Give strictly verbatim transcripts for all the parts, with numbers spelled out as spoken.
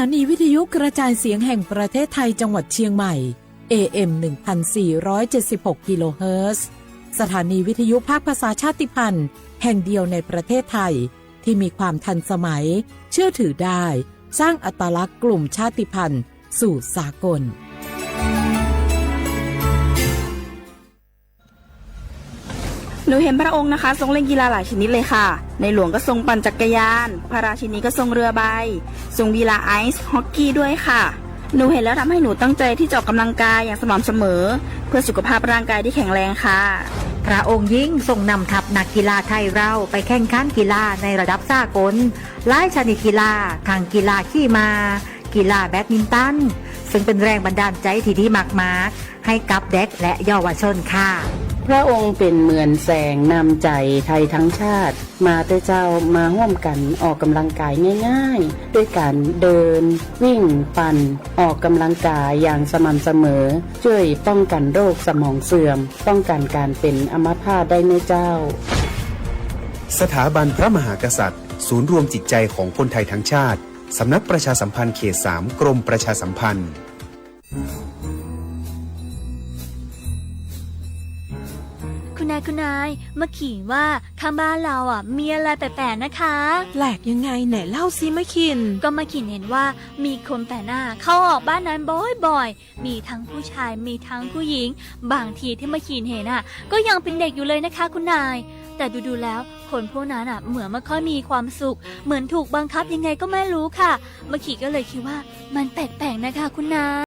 สถานีวิทยุกระจายเสียงแห่งประเทศไทยจังหวัดเชียงใหม่ เอเอ็ม หนึ่งพันสี่ร้อยเจ็ดสิบหกกิโลเฮิรตซ์ สถานีวิทยุภาคภาษาชาติพันธุ์แห่งเดียวในประเทศไทย ที่มีความทันสมัย เชื่อถือได้ สร้างอัตลักษณ์กลุ่มชาติพันธุ์สู่สากล หนูเห็นพระองค์นะคะ ทรงเล่นกีฬาหลายชนิดเลยค่ะ ในหลวงก็ทรงปั่นจักรยาน พระราชินีก็ทรงเรือใบ ทรงกีฬาไอซ์ฮอกกี้ด้วยค่ะ หนูเห็นแล้วทำให้หนูตั้งใจที่จะออกกำลังกายอย่างสม่ำเสมอ เพื่อสุขภาพร่างกายที่แข็งแรงค่ะ พระองค์ยิ่งทรงนำทัพนักกีฬาไทยเราไปแข่งขันกีฬาในระดับสากล หลายชนิดกีฬา ทั้งกีฬาขี่ม้า กีฬาแบดมินตัน ซึ่งเป็นแรงบันดาลใจที่ดีมากๆ ให้กับเด็กและเยาวชนค่ะ พระองค์เป็นเหมือนแสงนำใจไทยทั้งชาติ มาเต๊อะเจ้า มาร่วมกันออกกำลังกายง่ายๆ ด้วยการเดิน วิ่ง ปั่น ออกกำลังกายอย่างสม่ำเสมอ ช่วยป้องกันโรคสมองเสื่อม ป้องกันการเป็นอัมพาตได้เนอะเจ้า สถาบันพระมหากษัตริย์ ศูนย์รวมจิตใจของคนไทยทั้งชาติ สำนักประชาสัมพันธ์เขตสาม กรมประชาสัมพันธ์ คุณนาย คุณนาย มะขินว่าข้างบ้านเราอ่ะ มีอะไรแปลกๆนะคะ แปลกยังไง ไหนเล่าสิมะขิน ก็มะขินเห็นว่ามีคนแปลกหน้าเข้าออกบ้านนั้นบ่อยๆ มีทั้งผู้ชาย มีทั้งผู้หญิง บางทีที่มะขินเห็นอ่ะ ก็ยังเป็นเด็กอยู่เลยนะคะคุณนาย แต่ดูๆแล้ว คนพวกนั้นอ่ะ เหมือนไม่ค่อยมีความสุข เหมือนถูกบังคับยังไงก็ไม่รู้ค่ะ มะขินก็เลยคิดว่ามันแปลกๆนะคะคุณนาย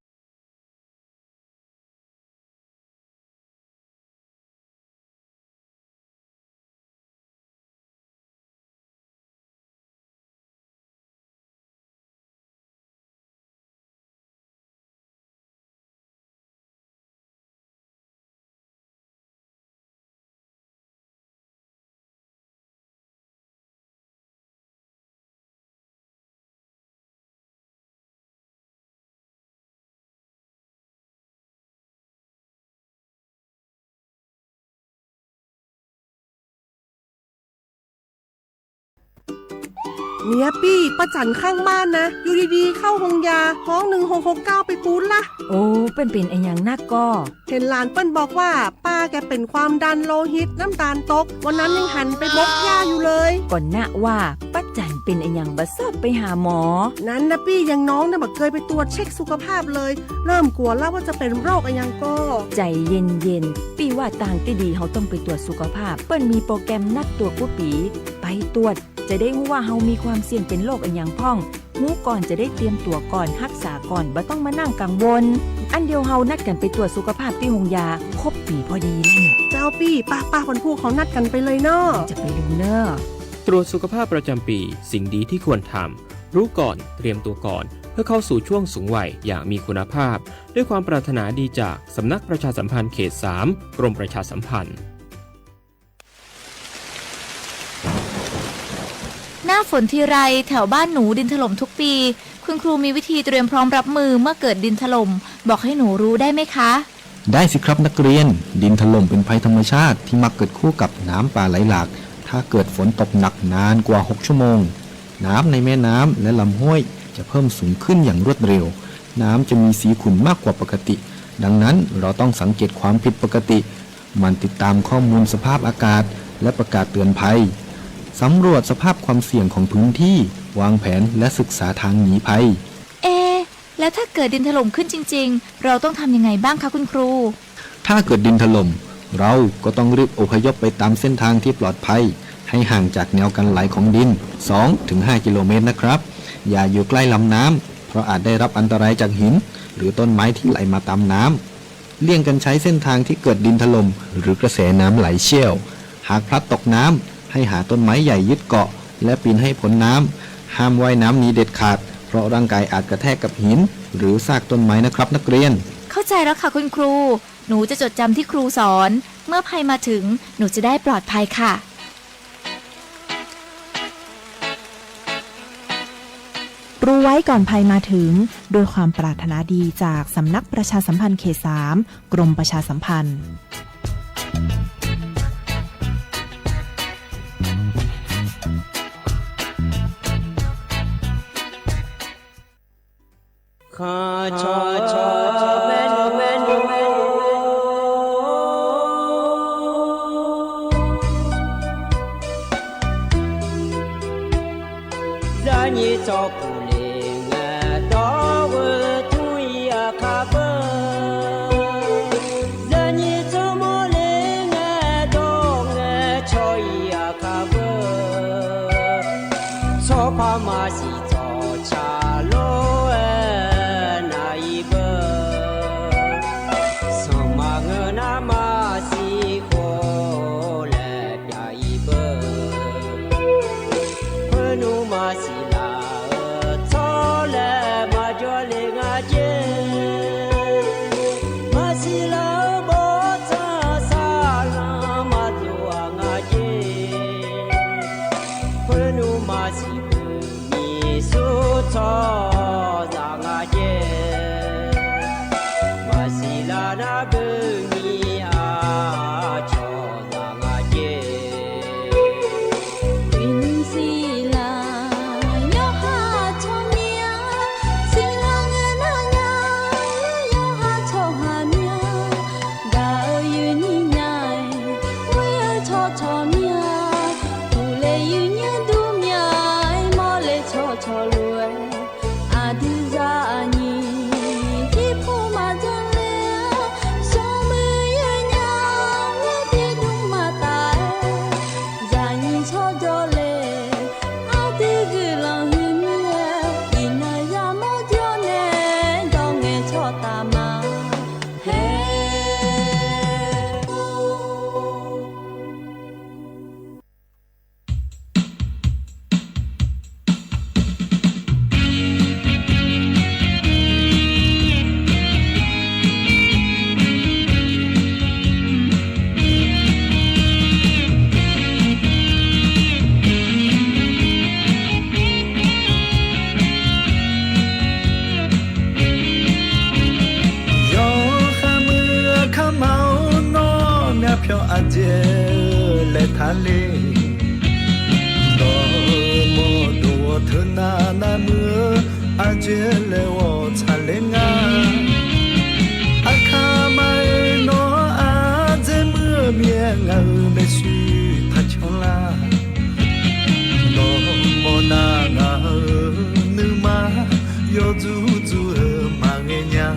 เนี่ยปี้ ป้าจั๋นข้างบ้านนะ อยู่ดีๆ เข้าโฮงยา ฮ้อง หนึ่งหกหกเก้า ไปปู๊ดละ โอ้ เปิ้นเป๋นอะหยังนักก่อ เห็นหลานเปิ้ลบอกว่า ป้าแกเป็นความดันโลหิต น้ำตาลตก วันนั้นยังหันไปบกหญ้าอยู่เลย ก่อนนะว่า ป้าจั๋นเป๋นอะหยังบ่ชอบไปหาหมอ นั้นนะปี้ อย่างน้องเนี่ยบ่เคยไปตรวจเช็คสุขภาพเลย เริ่มกลัวแล้วว่าจะเป็นโรคอะหยังก่อ ใจเย็นๆ ปี้ว่าตางตี้ดีเฮาต้องไปตรวจสุขภาพ เปิ้ลมีโปรแกรมนัดตรวจกู้ปี ไปตรวจ จะได้ฮู้ว่าเฮามีความเสี่ยงเป็นโรคอะหยังพ่อง ฮู้ก่อนจะได้เตรียมตั๋วก่อน ฮักษาก่อน บ่ต้องมานั่งกังวล อั้นเดี๋ยวเฮานัดกั๋นไปตรวจสุขภาพตี้โฮงยา ครบปีพอดีนั่น เจ้าปี้ ป้าๆ วันพูกเฮานัดกั๋นไปเลยเน่อ จะไปดูเน่อ ตรวจสุขภาพประจำปี สิ่งดีที่ควรทำ รู้ก่อน เตรียมตัวก่อน เพื่อเข้าสู่ช่วงสูงวัยอย่างมีคุณภาพ ด้วยความปรารถนาดีจากสำนักประชาสัมพันธ์เขตสาม กรมประชาสัมพันธ์ หน้าฝนทีไร แถวบ้านหนูดินถล่มทุกปี คุณครูมีวิธีเตรียมพร้อมรับมือเมื่อเกิดดินถล่ม บอกให้หนูรู้ได้ไหมคะ ได้สิครับนักเรียน ดินถล่มเป็นภัยธรรมชาติที่มักเกิดคู่กับน้ำป่าไหลหลาก ถ้าเกิดฝนตกหนักนานกว่าหกชั่วโมง น้ำในแม่น้ำและลำห้วยจะเพิ่มสูงขึ้นอย่างรวดเร็ว น้ำจะมีสีขุ่นมากกว่าปกติ ดังนั้นเราต้องสังเกตความผิดปกติ หมั่นติดตามข้อมูลสภาพอากาศ และประกาศเตือนภัย สำรวจสภาพความเสี่ยงของพื้นที่ วางแผนและศึกษาทางหนีภัย เอ๊ะ แล้วถ้าเกิดดินถล่มขึ้นจริงๆ เราต้องทำยังไงบ้างคะคุณครู ถ้าเกิดดินถล่ม เราก็ต้องรีบอพยพไปตามเส้นทางที่ปลอดภัย ให้ห่างจากแนวกันไหลของดิน สองถึงห้ากิโลเมตรนะครับ อย่าอยู่ใกล้ลำน้ำ เพราะอาจได้รับอันตรายจากหิน หรือต้นไม้ที่ไหลมาตามน้ำ เลี่ยงการใช้เส้นทางที่เกิดดินถล่ม หรือกระแสน้ำไหลเชี่ยว หากพลัดตกน้ำ ให้หาต้นไม้ใหญ่ยึดเกาะ และปีนให้พ้นน้ำ ห้ามว่ายน้ำหนีเด็ดขาด เพราะร่างกายอาจกระแทกกับหิน หรือซากต้นไม้นะครับนักเรียน เข้าใจแล้วค่ะคุณครู หนูจะจดจำที่ครูสอน เมื่อภัยมาถึง หนูจะได้ปลอดภัยค่ะ รู้ไว้ก่อนภัยมาถึง ด้วยความปรารถนาดีจากสำนักประชาสัมพันธ์เขตสาม กรมประชาสัมพันธ์ Kaq cawq cawq maernmr maernmr. Zaqnyiq tsawrkuq le ngae dawr-eu tmr-ir aqkaq beu. Zaqnyiq tsawrmawr le ngae dawr ngae caw-ir aqkaq beu. Tsawrpaq maqsiq tsawrca lof-aer nar-ir beu. Sanqpaq ngeur nar maqsiq khof laer pyav-ir beu. Khoernmr maqsiq laf-eu tsawrlaeq maqjawr le nga jer. Maqsiq laf-eu bawrtsanq saqlanq maqdov-aq nga jer. Khoernmr maqsiq beuq nyiq sur tsawrhaqzaq nga jer. Maqsiq laf nar beuq nyiq aqcawq zaq nga jer. Uiqnymr siqlaq yawqha tsawrmyanr, siqlaq ngae nar nya yawqha tsawrhaq myanr. Gaq-eu yuif nyiq nya-aer, ghoer-eu tsawrcawq myanr. Uqle yuif nyanr dur mya-aer, mawrle tsawrcawq lof-aer, aqdui zaqnyiq tiqpov maqdzanr le-awr, smrmuiq yaer nya-aer tiqdmr maqtaf-aer, zaqnyiq tsawrjawr le. Aqdui guiqlanq huiq mir-aer, iqnan yamawr jawr nae dawr ngae tsawrtaf ma. Haer. Yawqha muiq-eu aqkar ma-awr nawr, myavpyawq aqjeq-eu laer taqler. Dawq-eu mawrdo-awr teunav navmuiq-eu aqjeq laer-awr tsaqler nga. Aqkar ma-aer nawr ardzae muiq-eu mir-aer, ngaq-euq maershuir taqcanr lar. Nawr mawrnar ngaq-euq nuima yawdzuq dzuq-eu maqghae nya.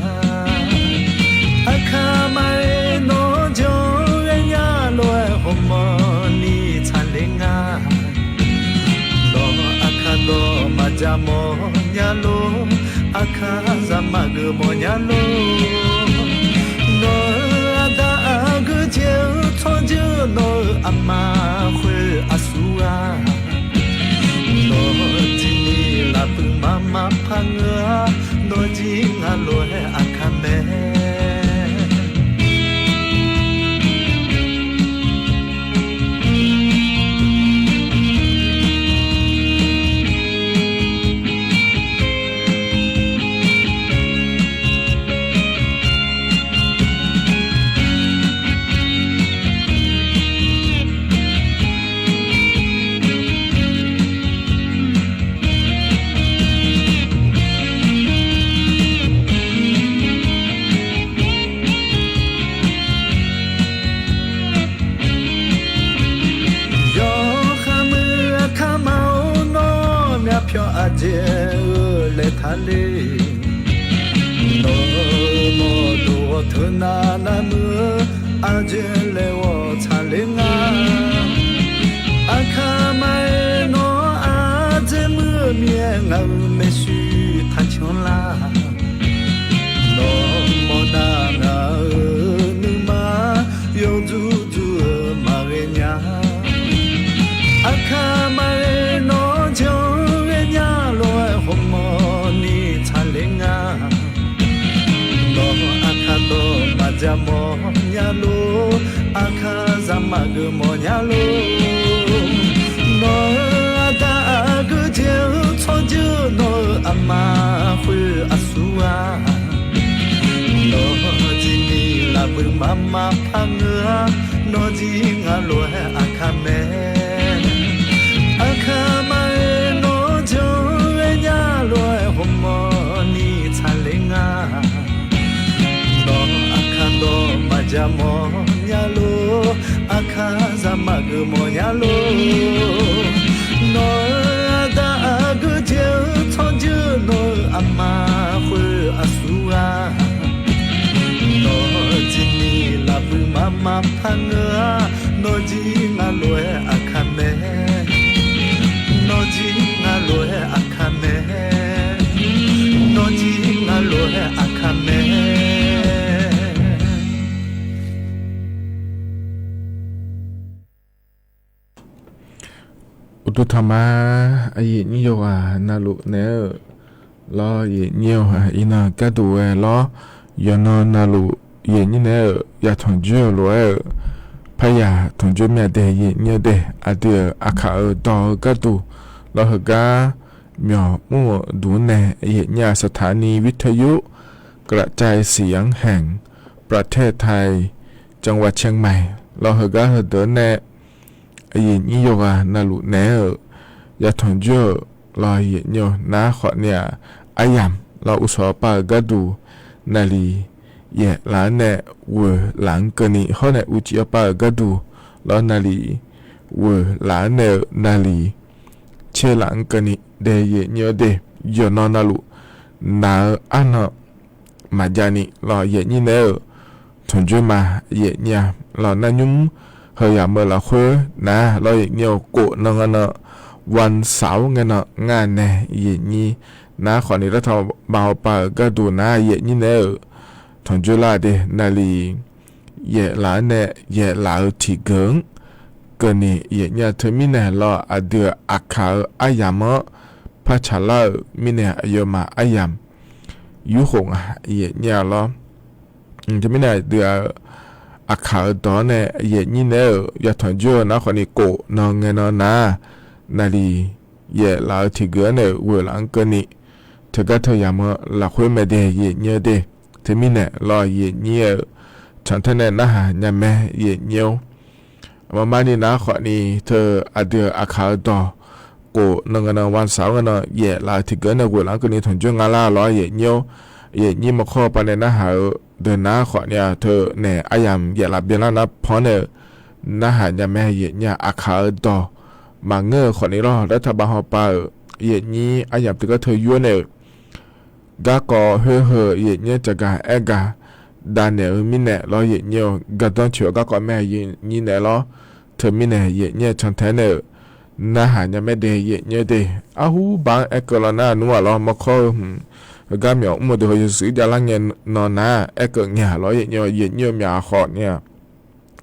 Aqkar ma-aer nawr janr ghaenya lof-aer, ghawrmawr ni tsaqler nga. Nawr aqkar dawq maqja mawrnya lor, aqkar zaq maqgeuf mawrnya lor. Nawq-euq aqda aqgeu jeq-eu tsawrjeuq, nawq-euq aqma khoer aqsur ghaq. Nawq-euq tiqni lafpuiq maqmaq paq ngeur-a, nawq jir nga lof-aer aqkar mae. Yawqha muiq-eu aqkar ma-awr nawr, myavpyawq aqjeq-eu laer taqler. Nawr-eu mawrdo-awr teunav navmuiq-eu aqjeq laer-awr tsaqler nga. Aqkar ma-aer nawr ardzae muiq-eu mir-aer, ngaq-euq maershuir taqcanr lar. Nawr mawrnar ngaq-euq nuima yawdzuq dzuq-eu maqghae nya. Aqkar ma-aer nawr janr ghaenya lof-aer, ghawrmawr ni tsaqler nga. Nawq aqkar dawq maqja mawrnya lor, aqkar zaq maqgeuf mawrnya lor. Nawq-euq aqda aqgeu jeq-eu tsawrjeuq, nawq-euq aqma khoer aqsur ghaq. Nawq jir ni lafpuiq maqmaq paq ngeur-a, nawq jir nga lof-aer aqkar mae. Aqkar ma-aer nawr janr ghaenya lof-aer, ghawrmawr ni tsaqler Aqkaqzaq maqgeuf mawfnya lor. Nawq-euq aqda aqgeu jeq-eu tsawrjeuq, nawq-euq aqma khoer aqsur-a. Nawq-euq tiqmiq lafbuiq maqmaq par ngeur-a. Nawq jir nga lof-aer Aqkaq mae. Nawq jir nga lof-aer Aqkaq mae. Nawq jir nga lof-aer Aqkaq mae. Uqduq taqma, aqyuif nyir yawqghaq navluf naeq-aer-euq lawr, aqyuif nyir-awq, iqnan gharduq ghae lawr. Yawqnan navluf aqyuif nyir naeq-aer-euq ya tanqjoer-euq lof-aer-euq, paryaq tanqjoer myav dae aqyuif nyir-eu dae, aqdui-euq Aqkaq-euq dawq-eu gharduq lawr, heugar myawq mr-euq duq-anr nae aqyuif nyir-aq, สถานีวิทยุกระจายเสียงแห่งประเทศไทย จังหวัดเชียงใหม่ lawr, heugar heudeuq-anr nae aqyuif nyir yawqghaq navluf naeq-aer-euq ya tanqjoer-euq lawr, aqyuif nyir-awq, nar khawfni-aq, aryamq lawr, uqshawq pav-euq gharduq naqliq yaef laf-anr nae ghoeq laf-anr keuvni, hawr nae uqcif yawpav-euq gharduq lawr, naqliq ghoeq laf-anr nae-euq naqliq caer laf-anr keuvni dae aqyuif nyir-eu dae, yawqnan navluf naq-eu arnan maqjav ni lawr, aqyuif nyir naeq-aer-euq tanqjoer ma, aqyuif nyir-a. Lawr, narnymr heu yamq-eu lafkhoer nar lawr, aqyuif nyir-awq, kof nan nga nan, วันเสาร์ ngae nan ngar nae aqyuif nyir nar khawfni lartaq bav hawpav-euq gharduq nar aqyuif nyir naeq-aer-euq tanqjoer lar dae, naqliq yaef laf-anr nae yaef laf-eu tiqgeuf-anr keuvni aqyuif nyir-a. Teumirnae lawr, aqdui-euq Aqkaq-eu aryamq-anr par tsaqlar-euq mirnae aqyawfmaf aryamq yurkhof nga aqyuif nyir-a lawr. Teumirnae aqdui-aq, Aqkaq-euq dawq-anr nae aqyuif nyir naeq-aer-euq ya tanqjoer-eu nar khawfni kof nan ngae nan nar, naqliq yaef laf-eu tiqgeuf-anr nae-euq ghoeq laf-anr keuvni teugar teu yamq-eu lafkhoer mae dae aqyuif nyir-eu dae. Teumirnae lawr, aqyuif nyir-euq cantae nae narhaq nya mae aqyuif nyir-awr. Maqmar ni nar khawfni teu aqdui-euq Aqkaq-eu dawq kof nan ngae nan, วันเสาร์ ngae nan yaef laf-eu tiqgeuf-anr nae ghoeq laf-anr keuvni tanqjoer nga lar lawr, aqyuif nyir-awr. Aqyuif nyir maqkawr pav nae narhaq-eu deuq nar khawfni-aq, teu naeq aryamq yaef laf byan lar nar panr nae-eu narhaq nya mae aqyuif nyir-a. Aqkaq-eu dawq maqngeur-eu khawfni lawr, lartaq bav hawpav-euq aqyuif nyir aryamq teugar teu yur-anr nae-euq garkawv khoer heu aqyuif nyir-anr caqgaq aer gaq davnaeq-eu mirnae lawr, aqyuif nyir-awq, gardanr coeq-eu garkawv mae aqyuif nyir naeq lawr. Teumirnae aqyuif nyir-a cantae nae-euq narhaq nya mae dae aqyuif nyir-eu dae. Arhu baq-anr aerkeuv lawr nar nmr-aq lawr, mawrkawr-eu hmq heugar myawq mr-eu deuq heu yawshuif jav lar ngae nan nar aerkeuv ngae-aq lawr, aqyuif nyir-awq, aqyuif nyir-eu myaq khawfni-aq,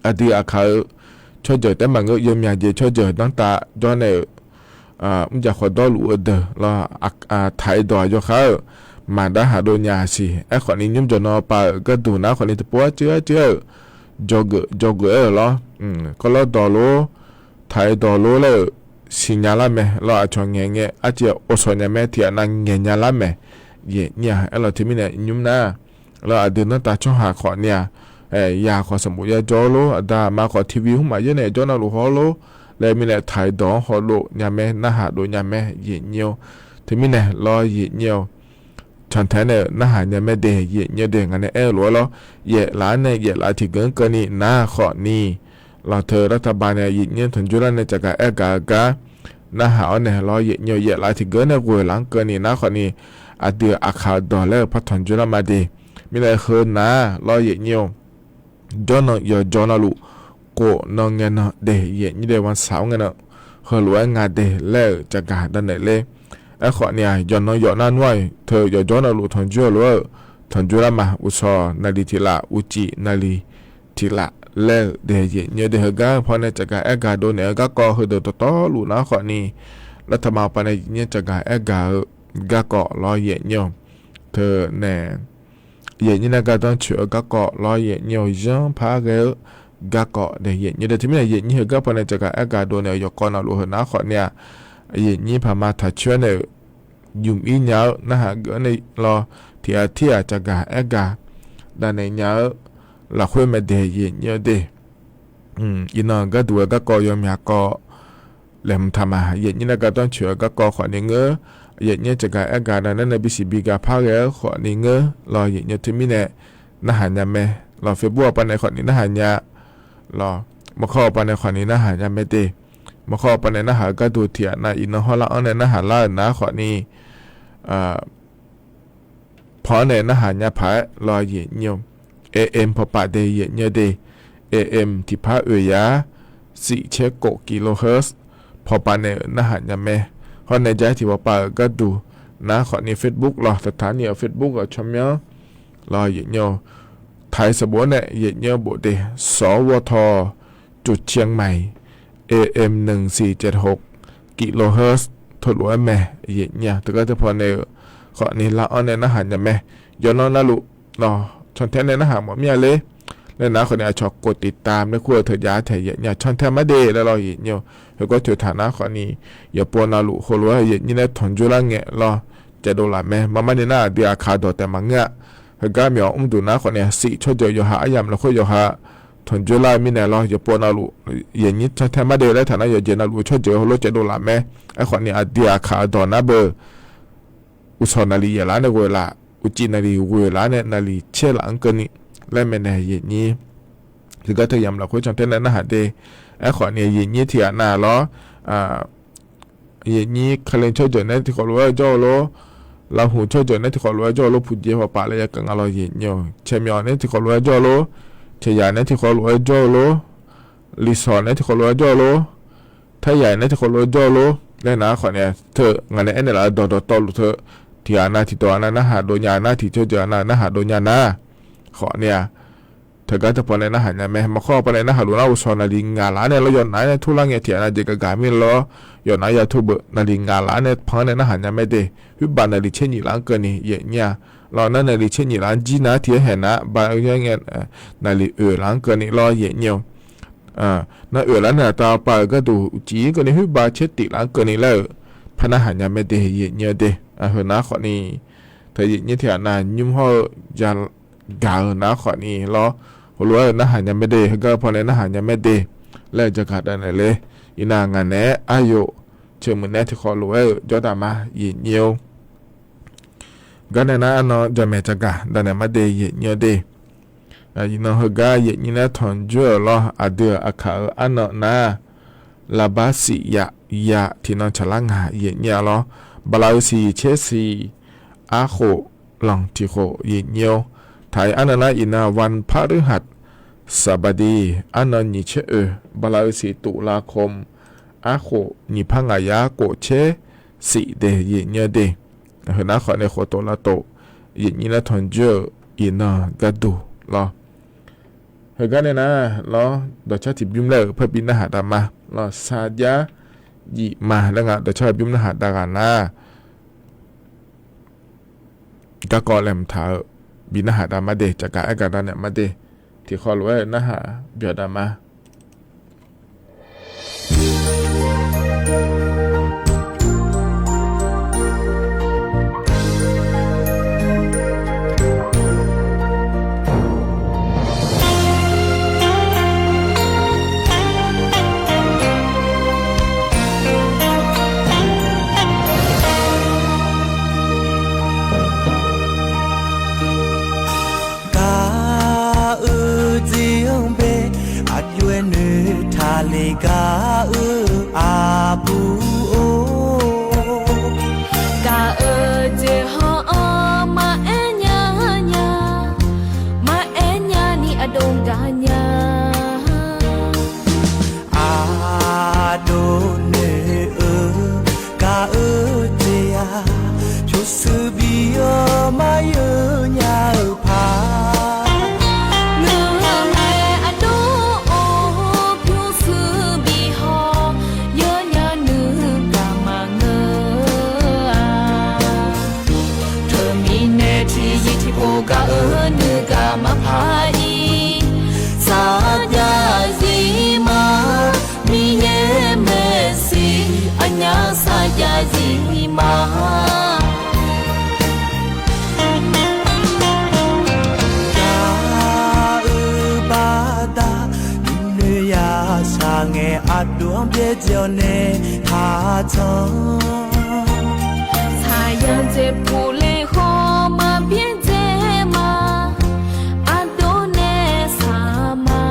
aqdui Aqkaq-eu tsawrjeuq taef maqngeur, yawmyaq jeq tsawrjeuq danrtav jawr nae-euq mrjaq khawf dawrluf-eu deuq lawr, taq-ir dawq-aq yawkhar-euq maqdar haq dov nya siq. Aerkhawfni nymr jawq nan pav-euq gharduq nar khawfni tiqpov arcuiv arcuiv-aer-euq jawrgeuf jawrgeuf-aer-euq lawr, kawvlawr dawq lor, taq-ir dawq lor laer-euq siqnya lar mae lawr, aqcawq ngaeq ngae arciv-aq ovsawq nya mae, tiqghaq nav ngaeq nya lar mae. Aqyuif nyir-aq, aerlawq teumirnae nymr nar lawr, aqdui danrtav tsawrhaq khawfni-aq, yaq khawf sanqbof ya jawr lor, aqda aqma khawf TV hmq maqyaer nae jawr navluf haw lor laer mirnae taq-ir dawq-anr hawdov nya mae, narhaq dov nya mae aqyuif nyir-awr. Teumirnae lawr aqyuif nyir-awq, cantae nae-euq narhaq nya mae dae aqyuif nyir-eu dae. Ngaq nae aer-eu lof-aer lawr, yaef laf-anr nae yaef laf-eu tiqgeuf-anr keuvni nar khawfni lawr, teu lartaq bav nae aqyuif nyir-anr tanqjoer lar nae caqgaq aer gaq-eu gar narhaq-awr nae lawr, aqyuif nyir-awq, yaef laf-eu tiqgeuf-anr nae ghoeq laf-anr keuvni nar khawfni aqdui-euq Aqkaq-eu dawq laer-euq par tanqjoer lar ma dae. Mirnae heu nar lawr aqyuif nyir-awq, jawrnan yawqjawr navluf kof nan ngae nan dae aqyuif nyir dae, วันเสาร์ ngae nan heulof-aer nga dae laer-euq caqgaq davnaeq ler. Aerkhawfni-aq, yawqnan yawf nar nmr-aq, teu yawqjawr navluf tanqjoer-eu lof-aer-euq tanqjoer lar ma. Uqshawq naqliq tiq laf, uqcif naqliq tiq laf laer-euq dae aqyuif nyir-eu dae. Heugar paw nae caqgaq aer gaq dov naeq-eu garkawv heudeuq dawqtawvluf nar khawfni lartaq bav pav nae aqyuif nyir caqgaq aer gaq-eu garkawv lawr aqyuif nyir-awq. Teu nae aqyuif nyir nae gardanr coeq-eu garkawv lawr aqyuif nyir-awq, zanr par ghae-eu garkawv dae aqyuif nyir dae. Teumirnae aqyuif nyir heugar paw nae caqgaq aer gaq dov naeq-eu yawqkawv navluf heu nar khawfni-aq, aqyuif nyir paq ma taq coer-awr nae-euq ymq ir nya-eu narhaq geuf-anr nae lawr, tiq ghaq tir ghaq caqgaq aer gaq davnaeq nya-eu lafkhoer mae dae aqyuif nyir-eu dae. Iqnan gharduq-eu garkawv yawmyaq kawv laeqhmq taq ma. Aqyuif nyir nae gardanr coeq-eu garkawv khawfni ngeur, aqyuif nyir caqgaq aer gaq nav nae bisiq bi gaq par ghae-eu khawfni ngeur lawr aqyuif nyir-eu. Teumirnae narhaq nya mae lawr, Facebook-a paw nae khawfni narhaq nya lawr. Maqkawr awqpav nae khawfni narhaq nya mae de. Maqkawr awqpav nae narhaq-eu gharduq tiqghaq nav iqnan hawrlar-anr nae narhaq lar-euq nar khawfni, panr nae narhaq nya paq-aer lawr yaeq nyir-eu, AM pawqpaf de yaeq nyir-eu de. AM tiqpar oeq yar, shif caer kof kilohertz pawqpaf nae-euq narhaq nya mae. Hawr nae ja-aer tiqpawf paf-euq gharduq nar khawfni Facebook lawr, taqtaq ni-euq Facebook-euq tsawrmyanr lawr yaeq nyir-eu, taq-iq sanqbof-anr nae yaeq nyir-eu bof de, สวท. จุดเชียงใหม่ AM หนึ่งสี่เจ็ดหก kilohertz teulof-aer mae yaeq nyir-a. Teugar teupaw nae-euq khawfni lar-anr nae narhaq nya mae. Yawqnan navluf lawr cantae nae narhaq mawf mir-a ler laer nar khawfni aqcawq กดติดตาม laer kur-eu teujav taeq yaeq nyir-a. Cantae mar de laer lawr yaeq nyir-eu, heugar toeqtaq nar khawfni yawqpov navluf heulof-aer yaeq nyir nae tanqjoer lar ngae lawr caevdov laf mae. Marmar ni nar aqdui aqkaq dawq taef maqngeur-a. Heugar myawf mrduq nar khawfni shif tsawrjeuq yawqha aryamq lafkhoer yawqha tanqjoer lar-eu mirnae lawr, yawqpov navluf yaeq nyir cantae mar de laer taq nar yawqjeq navluf-eu tsawrjeuq heulof caevdov laf mae. Aerkhawfni aqdui aqkaq-eu dawq nar beu uqsawq naqliq yaeqlaf-anr nae ghoeqlaf, uqcif naqliq ghoeqlaf-anr nae naqliq caer laf-anr keuvni laer maeqnaeq yaeq nyir. Tiqgar teu yamq lafkhoer cantae nae narhaq de. Aerkhawfni yaeq nyir tiqghaq nav lawr, yaeq nyir Kalen tsawrjeuq nae tiqkhawf lof-aer jawr-eu lor, Laqhuq tsawrjeuq nae tiqkhawf lof-aer jawr-eu lor, puqjeq pawqpaf laer yagaq nga lawr yaeq nyir-eu, caeqmyawf nae tiqkhawf lof-aer jawr-eu lor, caeqyaq nae tiqkhawf lof-aer jawr-eu lor, Liqsawq nae tiqkhawf lof-aer jawr-eu lor, Taeryaq nae tiqkhawf lof-aer jawr-eu lor laer nar khawfni teu ngaq nae aernaeq laf-eu dawqdawq tawvluf teu tiqghaq nav tiqdawq-aq nav narhaq dov nya nar tiq tsawrjeuq-aq nav narhaq dov nya nar khawfni-a, teugar teupaw nae narhaq nya mae. Maqkawr paw nae narhaq luf nar uqsawq naqliq ngaq laf-anr nae lawr yawqnaf-anr nae turlar ngae tiqghaq nav jeq gaqgaq mir lawr, yawqnaf ya tur beu naqliq ngaq laf-anr nae pan-anr nae narhaq nya mae de. Khoerbaq naqliq tser nyif laf-anr keuvni yaeq nyir-a. Lawr nar naqliq tser nyif laf-anr jir nar tiq-aer haeq nar ba-eu yaer ngae naqliq oeq laf-anr keuvni lawr yaeq nyir-eu. Nar oeq laf-anr nae aqtav pav-euq gharduq uqcif-ir keuvni khoerbaq tser tif laf-anr keuvni laer-euq par narhaq nya mae de yaeq nyir-eu de. Heu nar khawfni teu yaeq nyir tiqghaq nav nymr hawr-eu yagaq-eu nar khawfni lawr, heulof-aer-euq narhaq nya mae de, heugar-eu paw nae narhaq nya mae de laer-eu jagaq davnaeq ler. Iqnav ngaq naeq-aer aryaq teuq muiq nae tiqkhawf lof-aer-euq jawrdaq ma yaeq nyir-or. Gar nae nar arnan jamaeq jagaq davnaeq mar de yaeq nyir-eu de. Iqnan heugar yaeq nyir nae tanqjoer-euq lawr aqdui-euq aqkaq-euq arnan nar, Laqbar siq yaf ya tiqnan tsaqlar ngaq yaeq nyir-a lawr. Bala-eu siq caer siq arkhof lanq tiqkhof yaeq nyir-or. Taq-iq arnan nar iqnan วันพฤหัสบดี arnan nyiq caer oeq, bala-eu siq ตุลาคม arkhof nyiq par ngaq yar khof caer siq de yaeq nyir-eu de. Heu nar khawfni khof tof lav tof yaeq nyir nae tanqjoer-euq iqnan gharduq lawr. Heugar nae nar lawr dawqcar tiqbymr laer-euq par bi narhaq dav ma lawr, sarjax jif ma laer nga dawqcar tiqbymr narhaq dav ghaq nar garkawv laeqhmq taq-eu bi narhaq dav mar de, caqgaq aer gaq davnaeq mar de, tiqkhawv lof-aer narhaq byawq dav ma. Gaq-eu jeq-anr bae aqjox-aer noeqtaq le gaq-eu aqbur-or. Gaq-eu jeq hawr-anr maqaer nya nya, maqaer nya ni aqdov gaq nya. Aqdov noeq-eu gaq-eu jeq-aq, pyurshuir bi-awr maqyeu nya-eu paq. Nuima aqdov-or, pyurshuir bi haw yeu nya nuigaq maqngeur-a. Teumirnae tiqzir tiqpov gaq-eu nuigaq maqpar-ir, sarjax zif ma, Miqyaer maeqshi aqnyaf sarjax zif ma. Gaq-eu baqda nuinoeq yashaq ngae aqdov-anr byaerdzae-awr nae taqcan. Saqyaq dzaeqpuq le haw maqbyaerdzae ma, aqdov nae saq ma.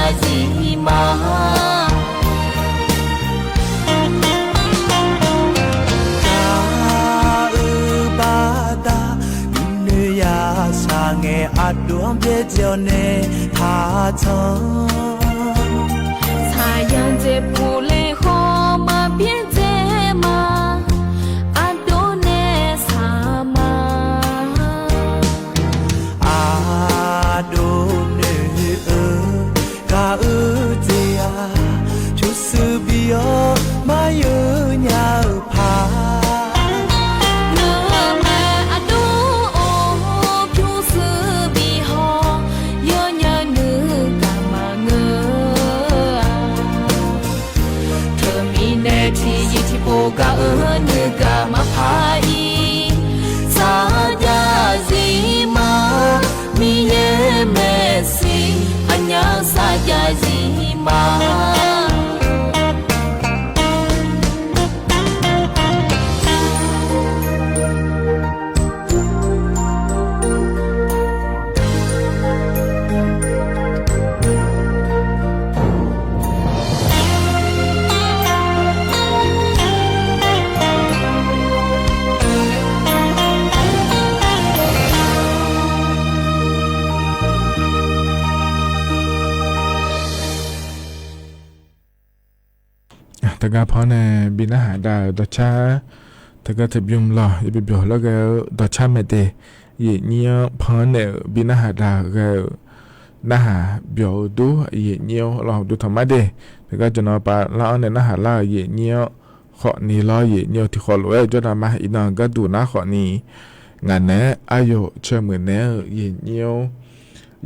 zaqzir ma. Gaq-eu baqda nuinoeq yashaq ngae, aqdov-anr byaerdzae-awr nae taqtsanq. Saqyaq dzaeqpuq laer khawf maqbyaerdzae ma, aqdov nae saq ma. Aqdov noeq-eu gaq-eu dzaeq-aq, pyurshuir bi-awr maqyeuq nya-eu paq. Nuima aqdov-or, pyurshuir bi haw, yawnya nuigaq maqngeur-a. Teumirnae tiqzir tiqpov gaq-eu nuigaq maqpaq-ir, sarjax zir ma. Miqyaer maeqshi aqnyaf sarjax zir ma. Teugar paw nae bi narhaq dav-euq dawqcar, teugar teubymr lawq, yabi byawq lawr ghae-eu dawqcar mae de. Yaeqnyir-anr pan-anr naeq-euq bi narhaq dav-euq ghae-euq narhaq byawq-eu dur, yaeqnyir-or lawq, uqduq tanqmar de. Teugar jawqnan pav lar-anr nae narhaq lar-euq yaeqnyir-anr khawfni lawr, yaeqnyir-eu tiqkhawf lof-aer jawrnav ma. Iqnan gharduq nar khawfni ngaq naeq-aer aryawf caw muiq naeq-eu yaeqnyir-or,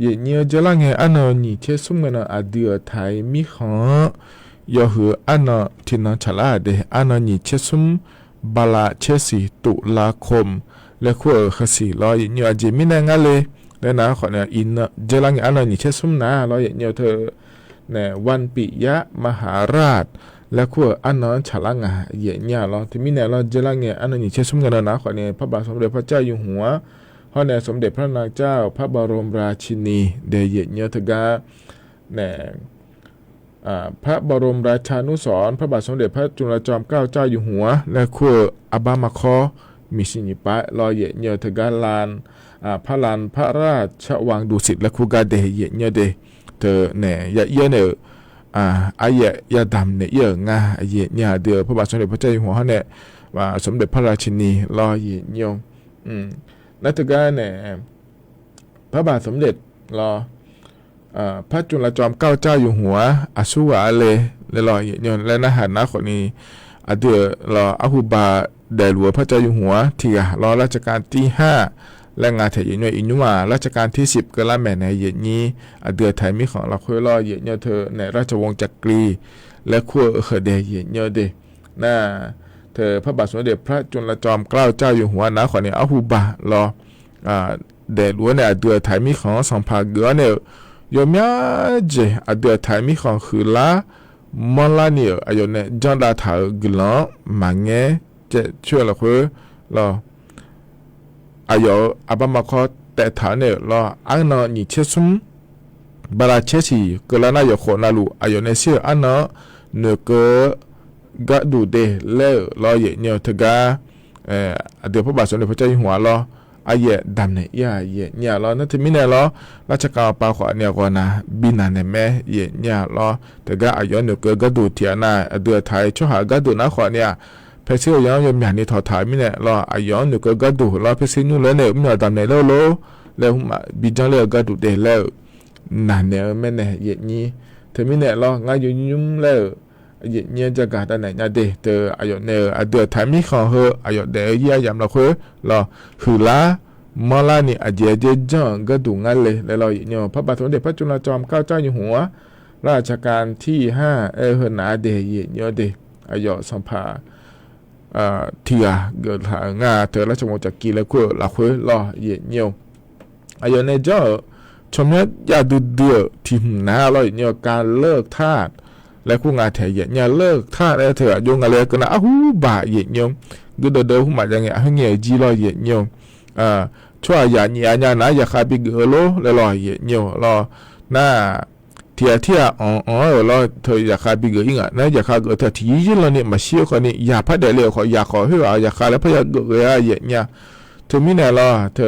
yaeqnyir-anr dzaerlar ngae arnan nyiq tser smr ngae nan aqdui-euq taq-iq mirkhanq-anr yawhuiq arnan tiqnan tsaqlar-aq de. Arnan nyiq tser smr bala tser siq tof la komq laer kur-euq hasiq lawr, yaeqnyir-eu aqjeq mirnae ngar le laer nar khawfni iqnan dzaerlar ngae arnan nyiq tser smr nar lawr, yaeqnyir-eu teu nae วันปิยมหาราช laer kur-euq arnan-anr tsaqlar nga, yaeqnyir-a lawr. Teumirnae lawr, dzaerlar ngae arnan nyiq tser smr ngae nan nar khawfni พระบาทสมเด็จพระเจ้าอยู่หัว hawr nae สมเด็จพระนางเจ้าพระบรมราชินี de yaeqnyir-eu teugar nae พระบรมราชานุสรณ์ พระบาทสมเด็จพระจุลจอมเกล้าเจ้าอยู่หัว laer kur-eu arbar markawr miqsiq nyiq pav lawr, yaeqnyir-eu teugar lan, พระลานพระราชวังดุสิต laer kur gar de yaeqnyir de. Teu nae ya ir-awr nae-euq aryaef yadamq naeq ir-euq nga, yaeqnyir-a dui-eu พระบาทสมเด็จพระเจ้าอยู่หัว hawr nae สมเด็จพระราชินี lawr, yaeqnyir-or. Nar teugar nae พระบาทสมเด็จ lawr, พระจุลจอมเกล้าเจ้าอยู่หัว aqsur ghaq-a le laer lawr, yaeqnyir-or laer narhaq nar khawfni aqdui-euq lawr arhu ba daefluf-eu พระเจ้าอยู่หัว tiq ghaq lawr รัชกาลที่ห้า laer nga taeq yaeqnyir-or, iqnymr-aq รัชกาลที่สิบ keuvlar maeqnaeq yaeqnyir, aqdui-euq taq-iq mirkhanq lafkhoer lawr yaeqnyir-eu teu nae ราชวงศ์จักรี laer kur-eu heu de yaeqnyir-eu de. Nar teu พระบาทสมเด็จพระจุลจอมเกล้าเจ้าอยู่หัว nar khawfni arhu ba lawr daefluf-awr nae aqdui-euq taq-iq mirkhanq-anr sanqpaq geuf-awr nae-euq yawmyar jeq aqdui-euq taq-iq mirkhanq huiqlar manrlar ni-euq aqyawf nae janrdav taq-euq guiqlanq-anr maqngaer caev coer-eu lafkhoer lawr, aqyawf-euq arbar markawr taev taq-awr nae-euq lawr, arnan nyiq tser smr bala tser siq keuvlar nar yawqkhawf navluf aqyawf nae shir-euq arnan-anr noeqkeuv-eu gharduq de laer-euq lawr, yaeqnyir-eu teugar aqdui พระบาทสมเด็จพระเจ้าอยู่หัว lawr aryaef damqnaeq ir-aq yaeqnyir-a lawr. Nar teumirnae lawr ราชการ pav khawfni aqghawq nav bi naq naeq mae yaeqnyir-a lawr. Teugar aqyawf-anr noeqkeuv gharduq tiqghaq nav aqdui-euq taq-iq tsawrhaq-eu gharduq nar khawfni-aq, paersher-eu yawq-anr yawmyaq ni tawq taq-eu mirnae lawr, aqyawf-anr noeqkeuv gharduq lawr paersher nymr lof-aer nae-euq mr-awq damqnaeq ler-eu lor laer hmqmaq bi janr ler-eu gharduq de laer-euq naq naeq-eu mirnae yaeqnyir. Teumirnae lawr ngar yawnymr laer-euq yaeqnyir-anr jagaq davnaeq nya de. Teu aqyawf nae-euq aqdui-euq taq-iq mirkhanq heu aqyawf daef-eu ir aryamq lafkhoer lawr huiqlar manrlar ni aqjeq-aer dzer janr-euq gharduq ngar le laer lawr yaeqnyir-or, พระบาทสมเด็จพระจุลจอมเกล้าเจ้าอยู่หัว ราชกาลที่ห้า aer-eu heu naq-a de yaeqnyir-or de. Aqyawf sanqpaq tiq ghaq geuf taq-euq nga teu ราชวงศ์จักรี laer kur-euq lafkhoer lawr yaeqnyir-or. Aqyawf nae janr-euq tsawrmyanr jav duidui-euq tiq hmq nar lawr yaeqnyir-or, การเลิกทาส laer kur nga taeq yaeqnyir-a. เลิกทาส aer teu aqjox nga le keuv nar arhu baq yaeqnyir-or, guirdeuv deuv hmqmaq jav ngae aqheur ngae-euq jir lawr yaeqnyir-or. Tsawrhaq yaq nyif-a nya nar yaqkhav bigeuf-eu lor laer lawr yaeqnyir-or lawr. Nar-aq tiq ghaq tirghaq anq-anq-aer-euq lawr teu zaqkhav bi geuf-ir nga. Nar zaqkhav geuf teu tiq yir yir lanni maqshir-eu khawfni yaq par daefle-euq khawf, yaq khawf khoerghaq-euq zaqkhav laer parya geuf ghae-a yaef nya. Teumirnae lawr teu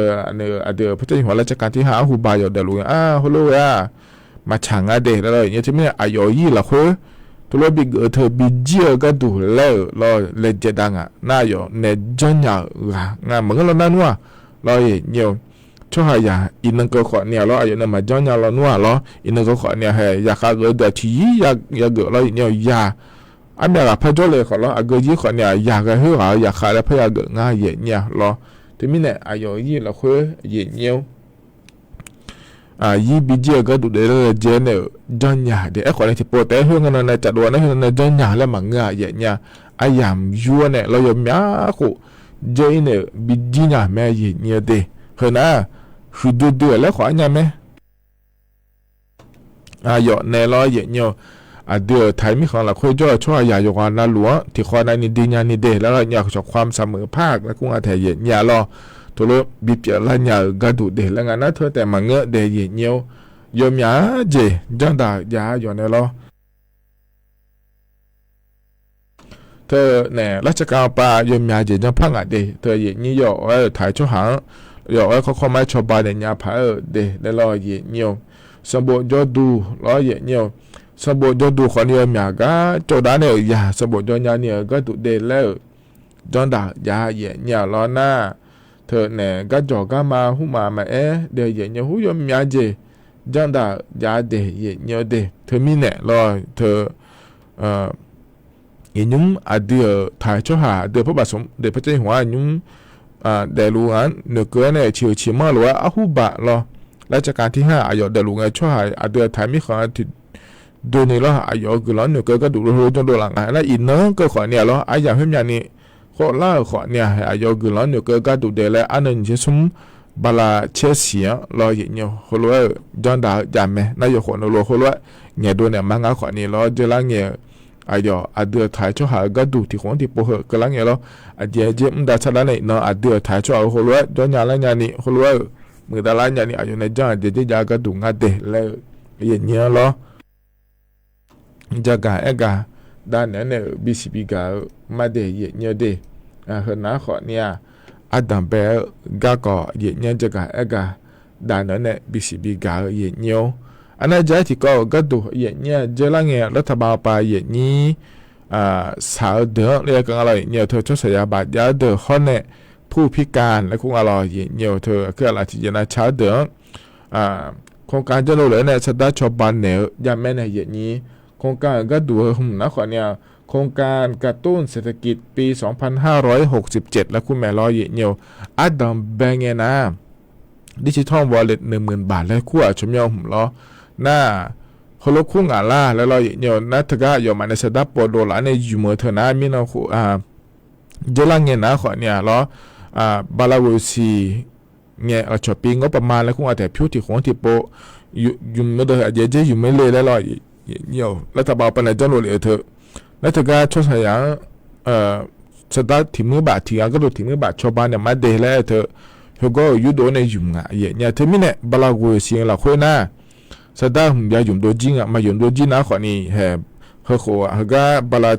aqdui-euq par jar yawqha lar carkaq tirhaq arhu ba yawf daefluf nga-a heulof ghae-aq, maqtsaq nga de laer lawr yaef nya. Teumirnae aqyawf-euq yir lafkhoer teulof bi geuf-eu teu bi jir-eu gharduq laer-euq lawr laejae dav ngaq nar, aqyawf nae janrnya-euq ghaq nga maqngeur lawr nar nmr-aq lawr yaef nya-eu. Tsawrhaqzaq iqnan keuv khawfni-aq lawr, aqyawf nae maqjanr nya lawnmr-aq lawr, iqnan keuv khawfni-aq hae zaqkhav geuf-eu deuq-aq tiq yir yageuf lawr yaef nya-eu yaq. Armyav ghaq par jawrle khawf lawr, aqgeu jir khawfni-aq yaq ghae khoerghaq-euq zaqkhav laer parya geuf ngar yaef nya lawr. Teumirnae aqyawf-euq yir lafkhoer yaef nya-eu yir bi jir-eu gharduq daef laer laejae nae-euq janrnya de. Aerkhawf nae tiqpov taef-aer khoer nga nan nae cafdov-a nar khoer nan nae janrnya laer maqngeur-a yaef nya. Aryamq yur-awr nae lawr yawmyaq khof jawr-ir nae-euq bi jir nya mae yaef nya-eu de. Heu nar huiqdui dui-euq laer khawf arnya mae. Aqyawf nae lawr yaef nya-eu. Aqdui-euq taq-iq mirkhanq lafkhoer jawr-eu tsawrhaqzaq yawqghaq navluf-anr tiqkhawv navni dui nyani de laer lawr yaef nya. Aqcawq ความเสมอภาค laer kur nga taef yaef nya lawr. Teulof bipyeuf lar nya-euq gharduq de laer nga nar teu taef maqngeur de yaef nya-eu. Yawmyaq jeq janrdaq jav-a yawf nae lawr. Teu nae lar carkaq pav yawmyaq jeq janrpar ngaq de. Teu yaef nyir yawf-aer-euq taq-eu tsawrhaq-anr yawf-aer kawrkawr ma-aer cawba naeq nya paq-aer-euq de laer lawr yaef nyir-eu. Sanqbof jawrduq lawr yaef nyir-eu. Sanqbof jawrduq khawfni yawmyaq gar cawv dav nae-euq yaq sanqbof jawr nyani-euq gharduq de laer-euq janrdaq jav yaef nyir-a lawr nar, teu nae garjawq garma hmq maqaer de yaef nyir-eu hmq yawmyaq jeq janrdaq jav de yaef nyir-eu de. Teumirnae lawr teu yaef nymr aqdui-euq taq-eu tsawrhaq aqdui-euq parbaf smq de par jar yawqha-anr nymr daefluf-anr noeqkeuv-aer nae ciq-eu ciq manr lof-aer arhu baf lawr. Lar carkaq tirhaq aqyawf daefluf ngae tsawrhaq aqdui-euq taq-eu mirkhanq-anr tiq doeni lawr aqyawf-euq guiqlanq-anr noeqkeuv gharduq lof-aer janrdov laf nga nar iqnan-anr keuv khawfni-aq lawr aryamq khoer myavni khawf lar-euq khawfni-aq aqyawf-euq guiqlanq-anr noeqkeuv gharduq daef laer arnan nyiq tser smr bala caer siq-anr lawr yaef nyir-eu heulof-aer-euq janrdaq-eu jav mae nar yawkhof navluf heulof-aer ngaeqdov naeq ma ngar khawfni lawr dzeurlar ngae-eu aqyawf aqdui-euq taq-eu tsawrhaq-euq gharduq tiq khof-anr tiqpov heu keuvlar ngae lawr. Aqjeq aqjeq mr dav tsar lar nae iqnan aqdui-euq taq-eu tsawrhaq-euq heulof-aer jawr nya lar nyani heulof-aer-euq muiqdav lar nyani aqyawf nae janr-eu jeq dzer jav-eu gharduq ngar de laer-eu yaef nyir-anr lawr. Jagaq aergaq dav naeq-aer nae-euq bisiq bigaq-eu ma de yaef nyir-eu de. Heu nar khawfni-aq ardanq bae-eu garkawv yaef nyir-anr jagaq aergaq dav naeq-aer nae bisiq bigaq-eu yaef nyir-or. Arnar jar-aer tiqkawv-euq gharduq yaef nyir-a dzeurlar ngae lar taqbav pav yaef nyir saq-eu deuq-anr laer gar nga lawr yaef nyir-eu teu tsawrhaq saqyaq bafjav-eu deuq hawr nae ผู้พิการ laer kur nga lawr yaef nyir-eu teu aqkuir aqlaf tiqjeq nav ca-eu deuq-anr โครงการ janrlov lef-aer nae sardar cawba naeq-eu javmaer nae yaef nyir โครงการ-euq gharduq heu hmq nar khawfni-aq โครงการกระตุ้นเศรษฐกิจปีสองพันห้าร้อยหกสิบเจ็ด laer kur mae lawr yaef nyir-eu. Ardanq bae ngae nar ดิจิทัลวอลเล็ต หนึ่งหมื่นบาท laer kur-aq tsawrmyanr hmq lawr nar heulof kur ngaq lar laer lawr yaef nyir-eu nar teugar yawfmaf nae sardar pov dov laf-aer nae ymq-eu teu nar mirnan khof dzeurlar ngae nar khawfni-aq lawr bala ghoeq siq ngae lafcawq pi งบประมาณ laer kur nga taef pyur tiq khof-anr tiqpov ymq-eu deuq aqjeq dzer ymq-aer le laer lawr yaef nyir-eu lar taqbav pav nae janrlov lef-eu teu nar teugar tsawrhaq saqyaq-anr sardar tiq muir baf tiq ghaq gharduq tiq muir baf cawba naeq ma de laer-eu teu heugar-euq yurdov-aer nae ymq ngaq yaef nyir-a. Teumirnae bala ghoeq siq lafkhoer nar sardar hmq ya ymq dov jir nga. Maq ymq dov jir nar khawfni hae heukhof-aq heugar bala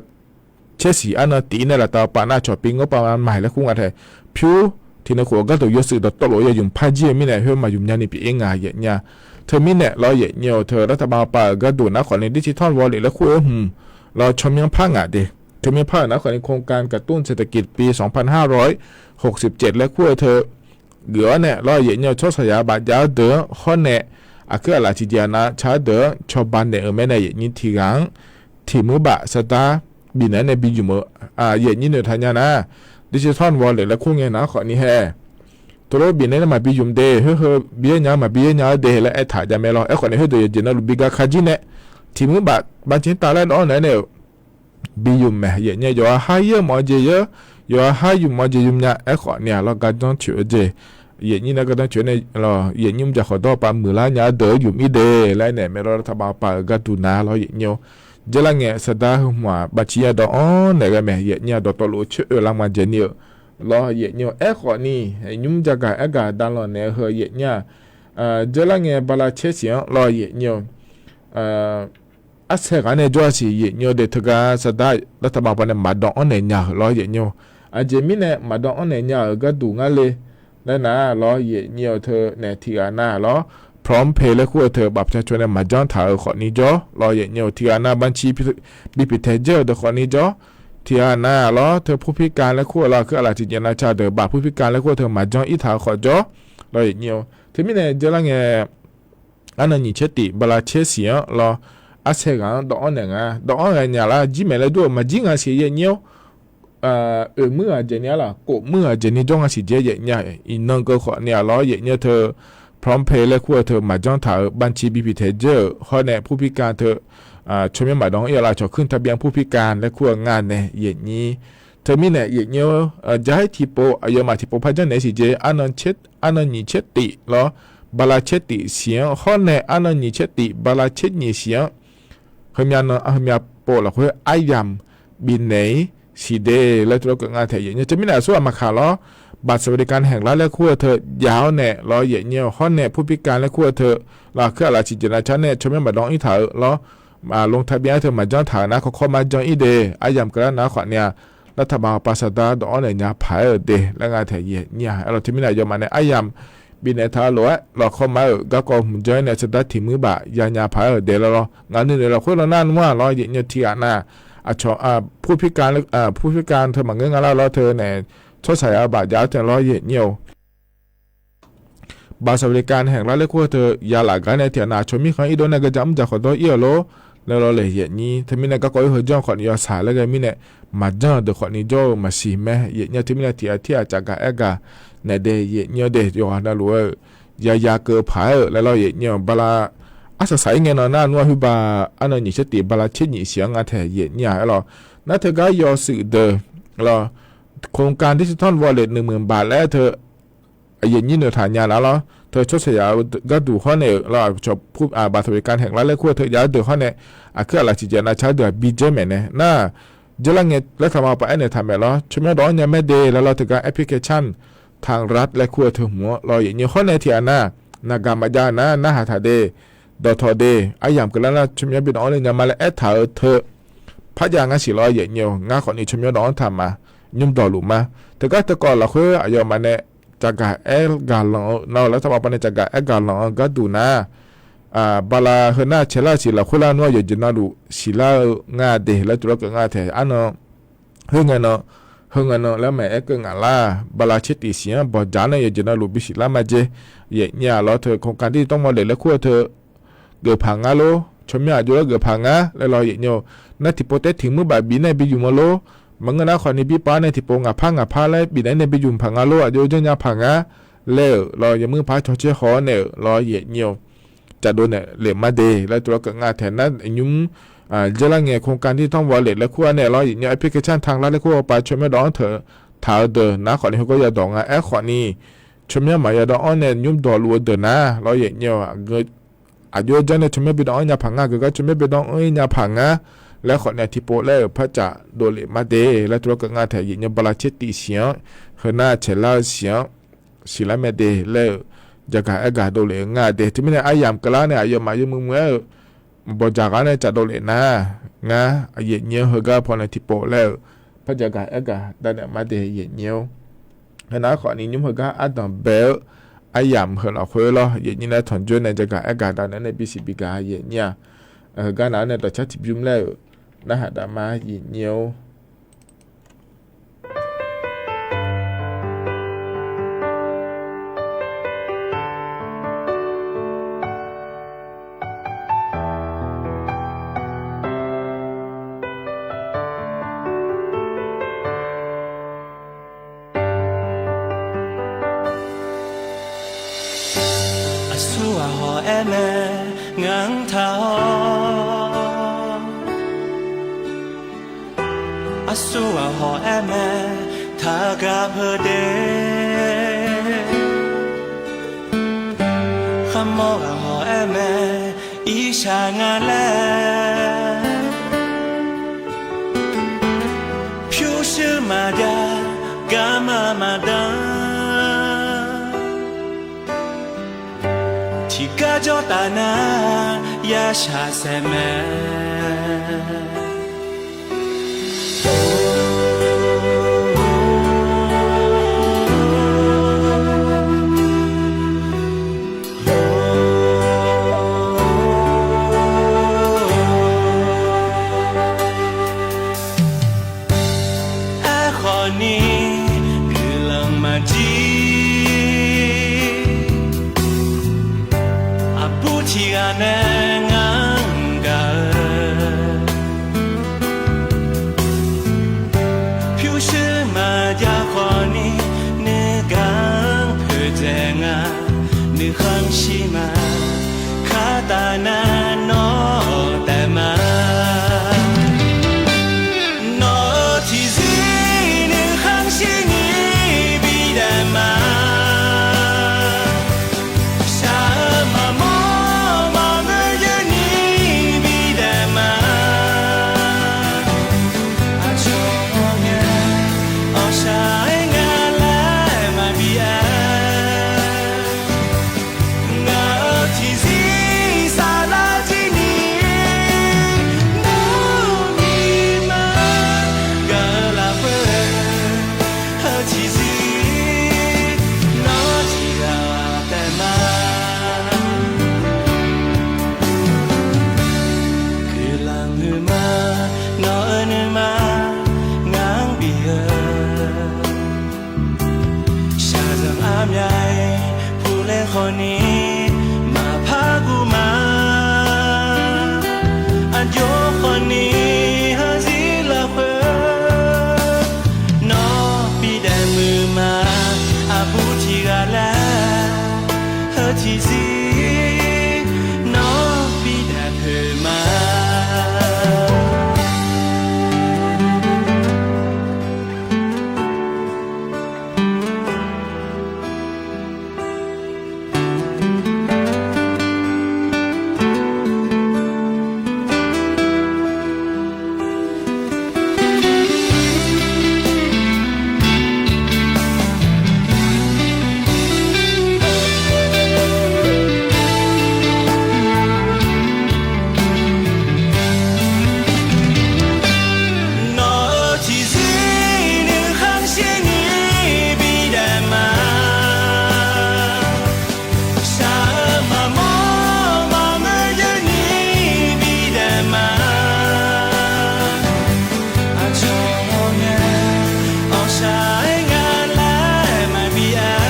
caer siq arnan tiq-ir nae laftav pav nar cawq pi งบประมาณ maiq laer kur nga taef pyur tiq nae khof-eu gharduq yawshuif dawqtawvluf ya ymq par jir-eu mirnae khoer maq ymq nyani pyeuf-ir nga yaef nyir-a. Teumirnae lawr yaef nyir-eu teu lar taqbav pav-euq gharduq nar khawfni ดิจิทัลวอลเล็ต laer kur-eu hmq lawr tsawrmyanr par ngaq de. Tsawrmyanr par-euq nar khawfni โครงการกระตุ้นเศรษฐกิจปีสองพันห้าร้อยหกสิบเจ็ด laer kur-eu teu geuf-awr nae lawr yaef nyir-eu tsawrhaq saqyaq bafjav-eu deuq-anr hawr nae aqkuir aqlaf tiqjeq nav ca-eu deuq-anr cawba naeq-euq mae nae yaef nyir tiq ghaq-anr tiq muir baf sardar bifnaeq-aer nae bi ymq-eu yaef nyir noeqtaq nya nar ดิจิทัลวอลเล็ต laer kur ngae nar khawfni hae teulof bifnaeq nae maqbi ymq de khoer heu bi yaer nya-eu maqbi yaer nya-eu de laer aertaq javmae lawr. Aerkhawfni khoerdeuq yawqjeq navluf bi gar kajir nae tiq muir baf baqcir tav laer dawv-awr naeq-aer nae-euq bi ymq mae yaef nyir-a. Yawqha har ir-eu mawf-eu jeq yeur, yawqha har ymq mawf-eu jeq ymq nya. Aerkhawfni-aq lawr gardanr coeq-eu jeq yaef nyir nar gardanr coeq nae lawr yaef nyir mr jaq khawf dawr pav muiqlar nya-eu deuq-anr ymq-ir de laer naeq mae lawr lar taqbav pav-euq gharduq nar lawr yaef nyir-or. Dzeurlar ngae sardar heu hmq-aq baqcir ya dawv-anr naeq ghae mae yaef nyir-a dawqtawvluf coer oe lar ma jaeq ni-eu lawr yaef nyir-or. Aerkhawfni nymr jagaq aergaq davlanq naeq-eu heu yaef nyir-a dzeurlar ngae bala caer siq-anr lawr yaef nyir-or. arsaer ghaq nae jawr-a siq yaeqnyi-eu de. Teugar saqdaq lavtaqma pav nae maqdawv-anr naeq nya-euq lawr yaeqnyi-eu. Aqjeq mirnae maqdawv-anr naeq nya-euq gharduq ngar le laer nar lawr yaeqnyi-eu teu nae tiqghaq nav lawr, PromptPay laer kur-eu teu บัตรประชาชน nae maqjanr taq-euq khawfni jawr lawr yaeqnyi-eu. Tiqghaq nav บัญชี bi piqtaeq jawr-euq deuq khawfni jawr. Tiqghaq nav lawr teu ผู้พิการ laer kur-eu lawr, aqkuir aqlaf tiqjeq navca deuq บัตรผู้พิการ laer kur-eu teu maqjanr ir taq-euq khawf jawr lawr yaeqnyi-eu. Teumirnae jeurlar ngae, arnan nyiq tser tif bala tser siq-anr lawr, arsaer ghaq-anr dawv-anr naeq nga. Dawv-anr ghae nya lar jir maeq laer dur-euq maqjir nga siq yaeqnyi-awr, oeq muir ghaq jeq ni arlaq, kof muir ghaq jeq ni jawr nga siq jeq yaeqnyi-a. Iqnan geu khawfni-a lawr yaeqnyi-eu teu PromptPay laer kur-eu teu maqjanr taq-euq บัญชี bi piqtaeq jawr-euq hawr nae ผู้พิการ teu tsawrmyanr maqdawv-anr ir-a lar, ขอขึ้นทะเบียนผู้พิการ laer kur-eu nga nae yaeqnyi. Teumirnae yaeqnyi-awr, jar-aer tiqpov aqyawfmaf tiqpov par janrnaeq siq jeq, arnan nyiq tser tif lawr, bala tser tif siq-anr hawr nae arnan nyiq tser tif bala tser nyiq siq-anr, heumyav nan heumyav pov lafkhoer aryamq bifnaeq-ir siq de laer tuvlar keuv nga taeq yaeqnyi. Teumirnae aqsur ghaq maqkaq lawr, บัตรสวัสดิการแห่งรัฐ laer kur-eu teu jav-awr nae lawr yaeqnyi-eu hawr nae ผู้พิการ laer kur-eu teu lawr, aqkuir aqlaf tiqjeq navca nae tsawrmyanr maqdawv-anr ir taq-euq lawr, ลงทะเบียน teu maqjanr taq-euq nar kawkawr mar janr ir de. Aryamq keuvlar nar khawfni-a, lavtaqma pav saqdaq dawv-anr naeq nya paq-aer-euq de laer nga taeq yaeqnyi-a. Aerlawq teumirnae aqyawfmaf nae aryamq bifnaeq taq-eu lof-aer lawqkawr mar-euq garkawv hmq janr-ir nae saqdaq tiq muir baf ya nya paq-aer-euq de lawr lawr. Ngaq nuinoeq lafkhoer lawr nar nmr-aq lawr yaeqnyi-eu tiqghaq nav aqcawq ผู้พิการ teu maqngeur nga lar lawr teu nae tsawrhaqzaq-eu baf jav-awr teu lawr yaeqnyi-eu บัตรสวัสดิการแห่งรัฐ laer kur-eu teu ya laf gar nae tiqghaq nav aqcawq mirkhanq irdov nae geuja mr jaq khawf dawr ir-euq lor laer lawr le yaeqnyi. Teumirnae garkawv ir heu janr khawfni yawshaq laer ghae mirnae maqjanr-eu deuq khawfni jawr-eu maqsiq mae yaeqnyi. Teumirnae tiqghaq tirghaq cavgaq aer gaq naeq de yaeqnyi-awr de yawqghaq navluf-eu yaya keuv paq-aer-euq laer lawr yaeqnyi-eu bala arsaq saq-ir ngae nan nar nmr-aq huiba arnan nyiq tser tif bala tser nyiq siq-anr nga taeq yaeqnyi-a. Aerlawq nar teugar yawshuif deuq lawr โครงการดิจิทัลวอลเล็ต หนึ่งหมื่นบาท laer teu yaeqnyi noeqtaq nya nar lawr teu tsawrhaqzaq-eu gharduq hawr nae-euq lawr, บัตรสวัสดิการแห่งรัฐ laer kur-eu teu jav-eu deuq hawr nae aqkuir aqlaf tiqjeq navca deuq-aq bi dzeur maeqnaeq nar, jeurlar ngae lavtaqma pav aernaeq taq maeq lawr tsawrmyanr dawv-anr nya mae de laer lawr teugar application ทางรัฐ laer kur-eu teu hmq-anr lawr yaeqnyi hawr nae tiqghaq nav naqgaq maqjav nar narhaq taq de, dawqtawq de, aryamq keuvlar nar tsawrmyanr bi dawv-anr le nya ma laer aertaq-eu teu parjav ngar siq lawr yaeqnyi-eu. Ngar khawfni tsawrmyanr dawv-anr taq ma, nymr dawqluf ma. Teugar teukawv lafkhoer aqyawfmaf nae cavgaq aer gaq lanq-eu nar-eu lavtaqma pav nae cavgaq aer gaq lanq-eu gharduq nar, bala heunar caelar siq lafkhoer lar nmr-aq yawqjeq navluf siqlar-eu nga de laer tuvlar keuv nga taeq arnan Heu ngae nan, heu ngae nan laer maeq-aer keuv ngaq lar. Bala tser tif siq-anr bawqjaq nae yawqjeq navluf bisiq lar ma jeq. Yaeqnyi-aq lawr teu โครงการดิจิทัลวอลเล็ต laer kur-eu teu geufpaq ngar lor. Tsawrmyanr aqjox laer geufpaq ngar laer lawr yaeqnyi-eu. Nar tiqpov taer tiq muir baf bif nae bi yumq-eu lor. Maqngeur nar khawfni birpav nae tiqpov ngaqpar ngaqpar laer bifnaeq-aer nae bi yumq paq ngar lor. Aqjox janrnya paq ngar laer-euq lawr yawmuiq par cawcaer haw-awr naeq-euq lawr yaeqnyi-eu. Caqdov naeq lef mar de laer tuvlar keuv nga taeq nar nymr jeurlar ngae โครงการดิจิทัลวอลเล็ต laer kur-a nae lawr yaeqnyi-eu application ทางรัฐ laer kur-eu pav tsawrmyanr dawv-anr taq-eu deuq nar khawfni heugawr yadawq nga aerkhawfni tsawrmyanr maqya dawv-anr nae nymr dawqluf-eu deuq nar lawr yaeqnyi-eu aqjox-aer janr nae tsawrmyanr bi dawv-anr nya paq ngar, geugar tsawrmyanr bi dawv-anr nya paq ngar laer khawfni tiqpov laer-euq par caqdov lef mar de laer tuvlar keuv nga taeq yaeqnyi-eu bala tser tif siq-anr heunar caelar-eu siq-anr siqlar mae de laer-euq jaqgaq aer gaq dovlef-eu nga de. Teumirnae aryamq keuvlar nae aqyawfmaf yawmuiq muiq-aer-eu bawqjaq ghaq nae caqdov lef nar ngar yaeqnyi-anr heugar pawnae tiqpov laer-euq par jaqgaq aer gaq davnaeq mar de yaeqnyi-or. Heunar khawfni nymr heugar ardanq bae-eu aryamq heu lafkhoer lawr yaeqnyi nae tanqjoer nae jaqgaq aer gaq davnaeq nae bisiq bi gaq yaeqnyi-aq. Heugar nav-anr nae dawqcar tiqbymr laer-euq narhaq daf mar yaeqnyi-or. Aqsurghaq haw-aer mae ngar-anr taq-awr. Aqsurghaq haw-aer mae taqgaq peuq de. Kharmawr ghaq haw-aer mae irshaq nga laer. Pyurshuir maqjav garma maqdan. Tiqgar jawr taf nar yashaq saeq mae. Aerkhawfni guiqlanq maqjir, aqbur tiqghaq nae ngar-anr gaq-eu, pyurshuir maqjav khawfni nuigaq-anr poeqdzaeq nga. Nuikhanr shir ma, khartav nar nawr taef ma. Nawq-euq tiqzir nuikhanr shirni bidaef ma. Shaq-eu maqmawr maqngeur yurni bidaef ma. Aqcawq-anr ngae awqshaq-aer nga laer maqbi-aer, ngaq-euq tiqzir saflar jir ni nawr bi ma. Gaq-eu lafkhoer heu tiqzir nawr tiqghaq taef ma. Guiqlanq huiqma nawq-euq nuima ngaq-anr bif-eu, shaqzanq armya-aer puqle khawfni maqpar guv ma. Aqjox khawfni heuzir lafkhoer nawr bidaef muiq ma. Aqbur tiqghaq laer heu tiqzir nawr bidaef poeq ma. Nawq-euq tiqzir nuikhanr shirni bidaef ma. Shaq-eu maqmawr maqngeur yurni bidaef ma. Aqcawq-anr ngae awqshaq-aer nga laer maqbi-aer,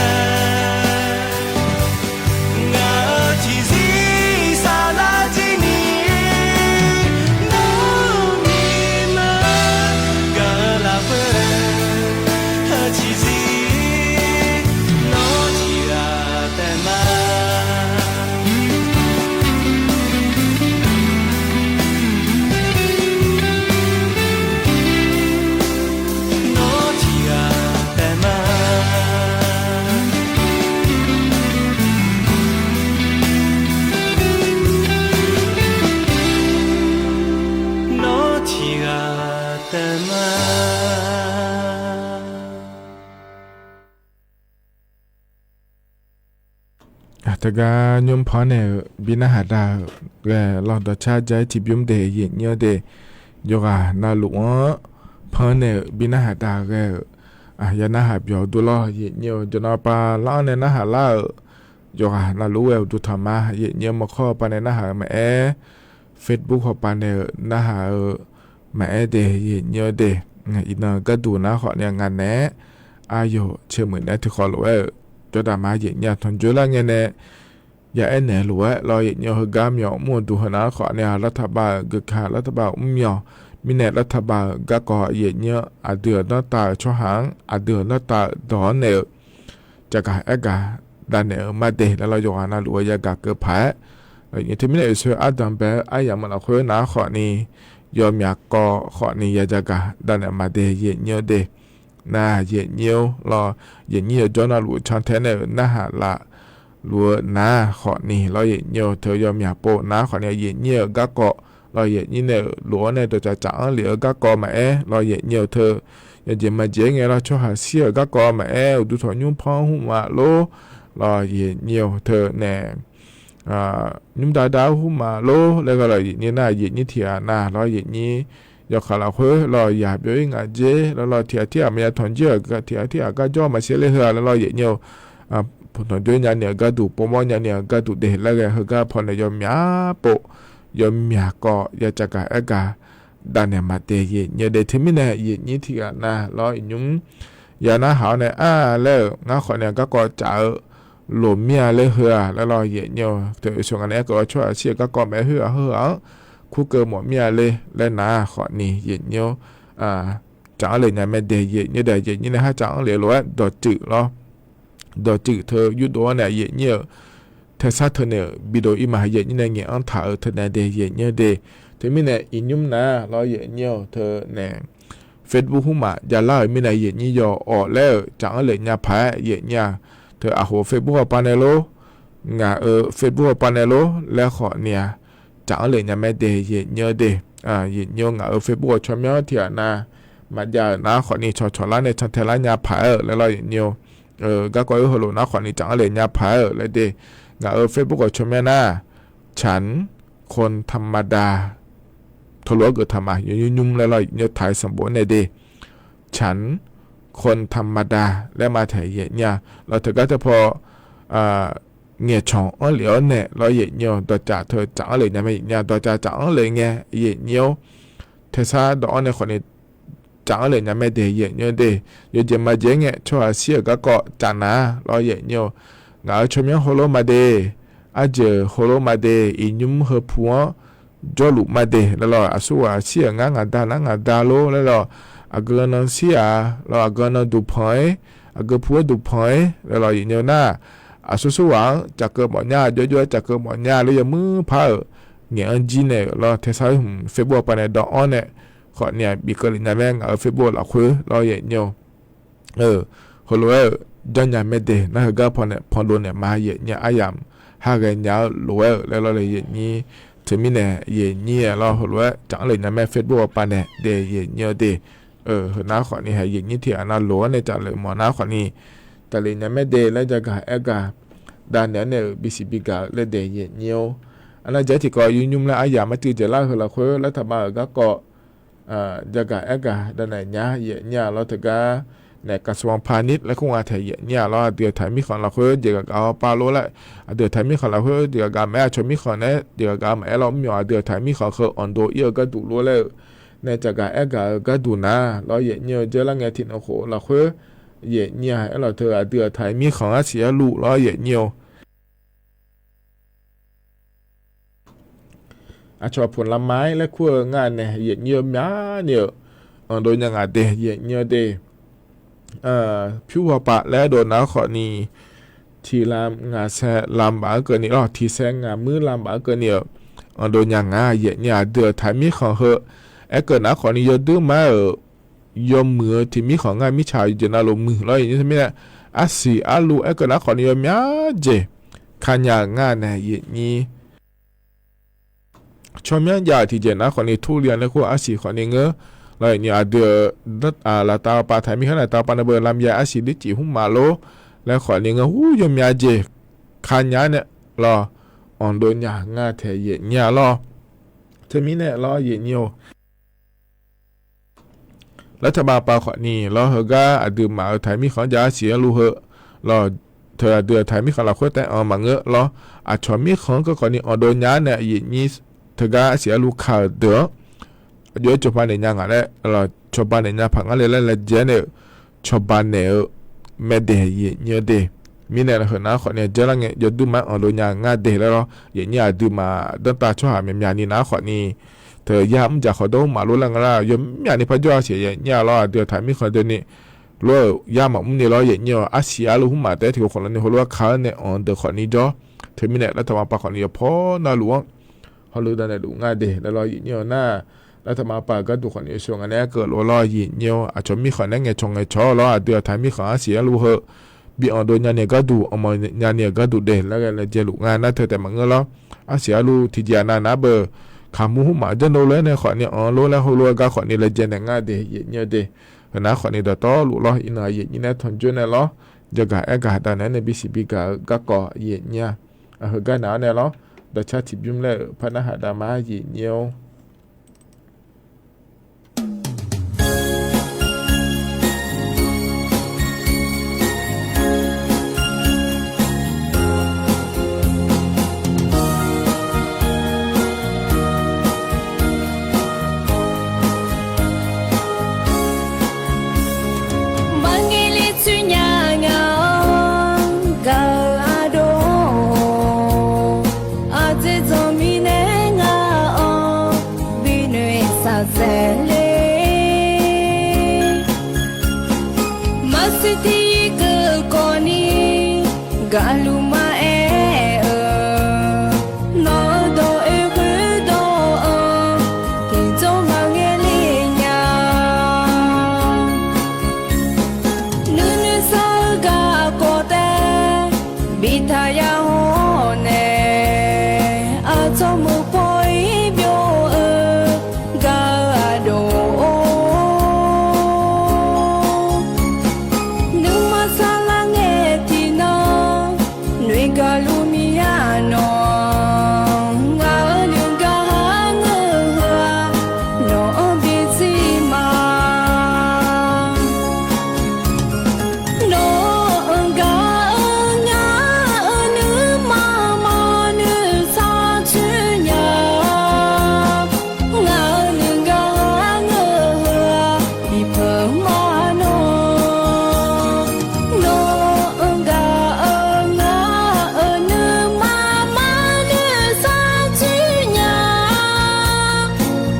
ngaq-euq tiqzir saflar jir ni nawr bi ma. Gaq-eu lafkhoer heu tiqzir nawr tiqghaq taef ma. Nawr tiqghaq taef ma. Nawr tiqghaq taef ma. Teugar nymr panr naeq-euq bi narhaq da-euq ghae lawr, dawqcar ja-ir tiqbymr de yaeqnyir-awr de, yawqghaq navluf-anr panr naeq-euq bi narhaq da ghae-euq, ya narhaq byawq dur lawr yaeqnyir-eu, jawqnan pav lar-anr nae narhaq lar-euq, yawqghaq navluf-aer ghae uqduq tanqma yaeqnyir-eu, maqkhawr pav nae narhaq-euq maqaer, Facebook hawpav nae-euq narhaq-eu maqaer de yaeqnyir-awr de, iqnan gharduq nar khawfni ngaq naeq-aer aqyawf caermuiq naeq-aer tiqkhawf lof-aer-euq jawrdaq ma yaeqnyir-aq tanqjoe lar ngae nae ya aernaeq lof-aer lawr yaeqnyir-eu, heugar myawq mr-eu duq heu nar khawfni-aq รัฐบาล-euq geukaq รัฐบาล-euq mrmyawq mirnae รัฐบาล-euq garkawv yaeqnyir-eu, aqdui-euq danrtav-euq tsawrhaq-anr aqdui-euq danrtav-euq dawq-anr naeq-euq jaqgaq aergaq davnaeq-euq ma de laer lawr, yawqghaq navluf-eu yagaq keuv paq-aer, teumirnae oeqsoe ardanq bae-eu aryamq-eu lafkhoer nar khawfni yawmyaq kawv khawfni ya jaqgaq davnaeq ma de yaeqnyir-awr de. Nar yaeqnyir-awr lawr, yaeqnyir yawjawr navluf can tae nae-euq narhaq laf luf-eu nar khawfni lawr yaeqnyir-eu, teu yawmyaq pov nar khawfni yaeqnyir-euq garkawv lawr yaeqnyir nae-euq lof-awr nae dawqcaf caf-anr lef-eu garkawv maqaer lawr yaeqnyir-eu, teu yawjeq maqjeq-aer ngae lawr tsawrhaq shir-euq garkawv maqaer, uqduq tanqnymr panr hmq ma lor lawr yaeqnyir-eu, teu nae nymr dav dav-awr hmq ma lor laer ghae lawq. Yaeqnyir nar yaeqnyir tiq ghaq nav lawr, yaeqnyir yawkaq lafkhoer lawq, yaq byov-ir ngaq dzer lawr lawr, tiq ghaq tirghaq maqya tanq jir-euq, tiq ghaq tirghaq gar jawr maqsiq le heu-aq laer lawr, yaeqnyir-eu tanq jawr nyani-euq gharduq, povmawr nyani-euq gharduq de laer ghae heugar pawnae yawmyaq pov, yawmyaq kawv ya caqgaq aergaq davnaeq maqdae yaeqnyir-eu de. Teumirnae yaeqnyir tiq ghaq nav lawr, iqnymr ya narhaq-awr nae ar laer-euq ngar khawf ni-aq garkawv caf-eu loq mir-a laer heu-aq laer lawr, yaeqnyir-eu teu oeqsoeq ngaq nae aerkeuv-awr tsawrhaq shir-euq garkawv maeq-aer khoer-aq heu-aq-anr kur keuv mawf mir-a le laer nar khawf ni yaeqnyir-awr caf-anr le nya mae de yaeqnyir de. Yaeqnyir nae kharcaf-anr le lof-aer dawqtsuif lawr, dawqtsuif teu yurdov-anr nae yaeqnyir-euq tersar teunaeq-euq bidov-ir ma, yaeqnyir nae ngaeq-anr taq-euq teunaeq de yaeqnyir de. Teumirnae iqnymr nar lawr, yaeqnyir-eu teunaeq Facebook hmq ma javlar-euq mirnae yaeqnyir yawawf laer-euq caf-anr le nya paq-aer yaeqnyir-aq, teu aqkhof Facebook hawpar nae lor, ngaq-euq Facebook hawpar nae lor laer khawf ni-aq, caf-anr le nya mae de yaeqnyir de. Yaeqnyir-eu ngaq-euq Facebook-eu tsawrmyanr tiq ghaq nav maqjav-euq nar khawf ni cawqcawq lar nae cantae lar nya paq-aer-euq laer lawr, yaeqnyir-eu garkawv-ir heulof nar khawf ni caf-anr le nya paq-aer-euq laer de. Ngaq-euq Facebook-eu tsawrmyanr nar ฉันคนธรรมดา teulof-aer geuf taq ma, yaeqnyir nymr laer lawr, yaeqnyir taq-eu sanqbof nae de ฉันคนธรรมดา laer ma taeq yaeqnyir-a lawr, teugar teupaw ngaeqcawq-anr lef-awr nae lawr, yaeqnyir-eu dawqcaf teu caf-anr le nya mae yaeqnyir-a, dawqcaf caf-anr le ngae yaeqnyir-awr tersar dawq-anr nae khawf ni caf-anr le nya mae de yaeqnyir de. Yawjeq maqjeq-aer ngae tsawrhaq shir-euq garkawv caf nar lawr, yaeqnyir-eu ngaq-euq tsawrmyanr heulof ma de, arjeuq heulof ma de, iqnymr heu pu-anr jawrluf ma de laer lawr, aqsurghaq shir-euq ngar ngaq da nar ngaq da lor laer lawr, aqgeu nan shir-aq lawr, aqgeu nan duqpanq-ir, aqgeu pu-aer duqpanq-ir laer lawr, yaeqnyir nar aqsur surghaq-anr cafkeuv mawfnya, jawrjawr-aer cafkeuv mawfnya laer yawmuir par-euq ngaeq-anr jir naeq-euq lawr, tersar-eu hmq Facebook hawpar nae dawq-anr nae khawf ni-aq bif keuv le nya mae, ngaq-euq Facebook lafkhoer lawr, yaeqnyir-eu heulof-aer-euq janrnya mae de nar, heugar pawnae pandov naeq ma yaeqnyir aryamq ha ghaenya-eu lof-aer-euq laer lawr le yaeqnyir. Teumirnae yaeqnyir-a lawr, heulof-aer caf-anr le nya mae Facebook hawpar nae de yaeqnyir-eu de. Heu nar khawf ni ha yaeqnyir tiq ghaq nav loq-anr nae caf le mawf nar khawf ni caf le nya mae de laer jagaq aergaq davnaeq-anr nae-euq bisiq bigaq-eu laer de yaeqnyir-or. Arnar jaeq tiqkawv yur nymr laer aryamq mar cuiv dzaeqlar-eu heu lafkhoer laer taqma-euq garkawv jagaq aergaq davnaeq nya yaeqnyir-a lawr, teugar naef กระทรวงพาณิชย์ laer kur nga taeq yaeqnyir-a lawr, aqdui-euq taq mirkhanq lafkhoer jeq gaqgaq-awr par lor laer, aqdui-euq taq mirkhanq lafkhoer jeq gaqgaq maqaer, aqcawq mirkhanq nae jeq gaqgaq maqaer lawr, mr myawq aqdui-euq taq mirkhanq heu อันโด ir-eu gharduq lor laer-euq nae cafgaq aergaq-eu gharduq nar lawr, yaeqnyir-eu jeq lar ngae tiqnan khof lafkhoer yaeqnyir-a aerlawq teu aqdui-euq taq mirkhanq arsiq arluv lawr yaeqnyir-or. Aqcawq ผลไม้ laer kur-eu ngar nae yaeqnyir-eu myavni-euq anqdov nya ngaq de yaeqnyir-eu de. Pyur hawpav laer dov nar khawf ni tiq lam ngaq sae lam baf-anr keuvni lawr, tiq sae ngaq muir lam baf-anr keuvni-euq anqdov nya ngaq yaeqnyir aqdui-euq taq mirkhanq heu aerkeuv nar khawf ni yawduir mar-euq yawmuiq-eu tiq mirkhanq ngar mirtsaq yawjeq navluf muiq lawr yaeqnyir teumirnae arsiq arluv aerkeuv nar khawf ni yawmya jeq kanya-euq ngar nae yaeqnyir tsawrmyanr jav-euq tiqjeq nar khawf ni ทุเรียน laer kur-eu arsiq khawf ni ngeur lawr yaeqnyir aqdui-euq laftav pav taq mirkhanq laftav pav navbeu lamya arsiq lircif hmr maf lor laer khawf ni ngeur ur yawmya jeq kanya nae lawr anqdov nya ngar taeq yaeqnyir-a lawr. Teumirnae lawr yaeqnyir-or. Laer taqma pav khawf ni lawr heugar aqduimaf-euq taq mirkhanq-anr jav arsiq-anr luv heu lawr, teu aqdui-euq taq mirkhanq lafkhoer taef-anr maqngeur lawr, aqcawq mirkhanq-anr keuv khawf ni anqdov nya-ar nae yaeqnyir teugar arsiq-anr luv ka-euq deuq-anr aqjox-aer cawba naeq nya ngaq laer lawr, cawba naeq nya paq ngar le laer laejae nae-euq cawba naeq-eu mae de yaeqnyir-eu de. Mirnae heu nar khawf ni jaerlar ngae yawduir mar-aer anqdov nya ngar de laer lawr, yaeqnyir aqduimaf danrtav tsawrhaq myaqmyaq ni nar khawf ni teu yar mr jaq khawf dawr maf lor laer nga lar, yawmyaq ni par jawr-a siq yaeqnyir-a lawr, aqdui-euq taq mirkhanq deuq ni lof-euq yar maqmr ni lawr yaeqnyir-awr arsiq arluv hmr maf taef tiq ghaq khawf lawr ni heulof-aer ka-anr nae anq-eu deuq khawf ni jawr. Teumirnae laer taqma pav khawf ni yawqpawr navluf-anr hawluf danaeq luf ngar de laer lawr yaeqnyir-eu nar, laer taqma pav-euq gharduq khawf ni yawshawr ngaq nae aerkeuv lof-aer lawr yaeqnyir-or, aqcawq mirkhanq nae ngaeqcawq ngaeqcawq-awr lawr aqdui-euq taq mirkhanq arsiq arluv heu bi anqdov nyani-euq gharduq, anqmawq nyani-euq gharduq de laer ghae laejae luf ngar nar teu taef maqngeur lawr. Arsiq arluv tiqjeq-aq nav nar beu kaqmur hmr maf janr dov lof-aer nae khawf ni anq lor laer heulof-aer gar khawf ni laejae naeq ngar de yaeqnyir-eu de. Heu nar khawf ni dawqtawvluf lawr iqnan yaeqnyir nae tanqjoer nae lawr, jagaq aergaq danaeq-anr nae bisiq bigaq-eu garkawv yaeqnyir-a. Heugar naq-awr nae lawr, dawqcar tiqbymr laer-euq par narhaq daqma, aqyuif nyir-or. Maqngeur le tsuif nya ngaq-anr gaq-eu ardov-or, aqdzer dzanq mirnae ngaq-anr binoeq saqsaeq le. Maqsiq tiqkeuv kawvni gaqluf maqaer-eu, nawq-eu dawq oe khoerdawq-anr tiqjawr maqngae le nya. Nuinuisar-eu garkawv taef biftaq ya hawr nae, aqcawq meuq paw-ir byov-eu gaq-eu ardov-or, nuima saflar ngae tiqnan noeqgaq luf mir-a nawq, ngaq-euq nuigar ngeur heu-aq, nawq-anr bi tser ma. Nawq-anr gaq-eu ngaq-euq nuima maqnoeq sar coer nya. Ngaq-euq nuigar ngeur heu-aq, bipeuq ma nawq. Nawq-anr gaq-eu ngaq-euq nuima maqnoeq sar coer nya.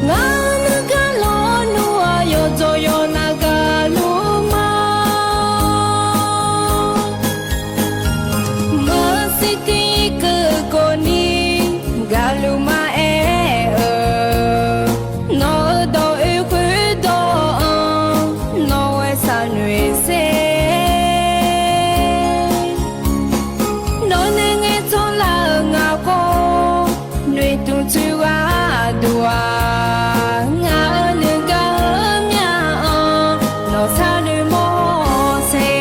Ngaq-euq nuigar lawnmr-aq, yawqdzawq yawqnav gaqluf ma. Maqsiq tiqkeuv kawvni gaqluf maqaer-eu, nawq-eu dawq oe khoerdawq-anr nawq-aer sharnoeq sher. Nawq nae ngaeqcawq lar-euq ngaq khawf, noeqtmq tsoeq gharduq-a, ngaq-euq nuigar heu myav-anr nawq sharnoeq mawr sher.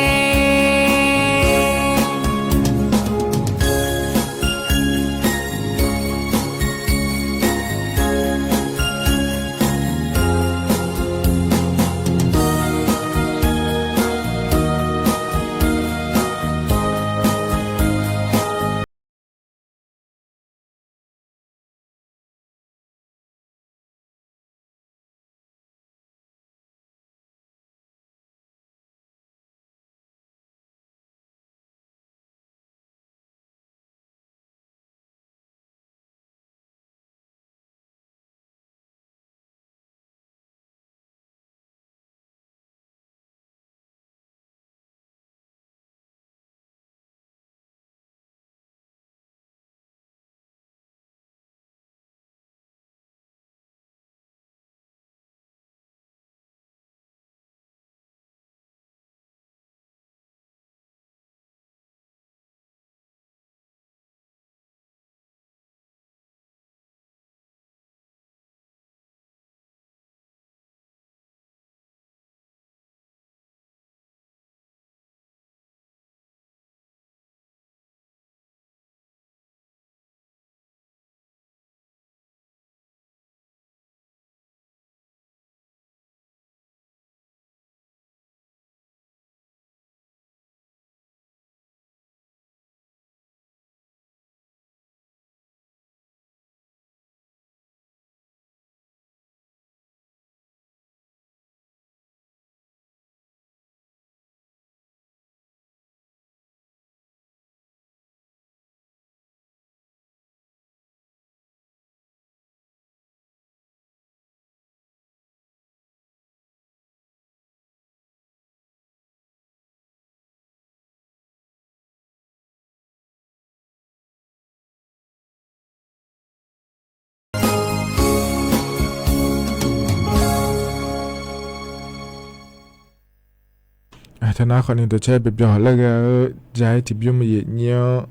Teunar khawfni dawqcaer byawq byawq laer ghae-eu ja-ir tiqbymr yaeqnyir-anr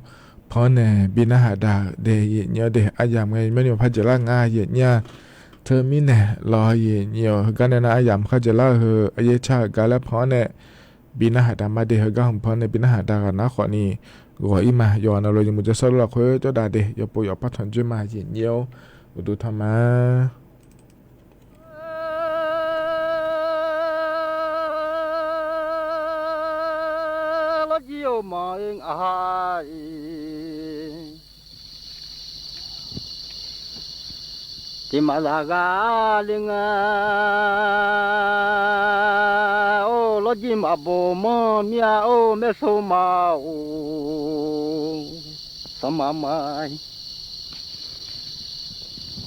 panr nae bi narhaq daq-euq de yaeqnyir-anr de aryamq ngae myanrni maqpar dzaeqlar nga yaeqnyir-a. Teumirnae lawq yaeqnyir-awq heugar nae nar aryamq kharjaeq lar-eu heu aryaer car-euq gar laer panr nae bi narhaq daq ma de heugar hmq panr nae bi narhaq daq ghaq nar khawfni ghawq ir ma. Yawqghaq navluf yawmuiq jawrshar luf lafkhoer jawrdav de, yawpov yawqpar tanqjoer ma, aqjeq nyir-awr uqduq tanq ma. Lawrjir-euq manq-eu ngaq ha-iq, tiq maqzaq ghaq le nga. Or, lawrjir maqbawq manr mir-a, or, maersor ma-or, sanqma ma.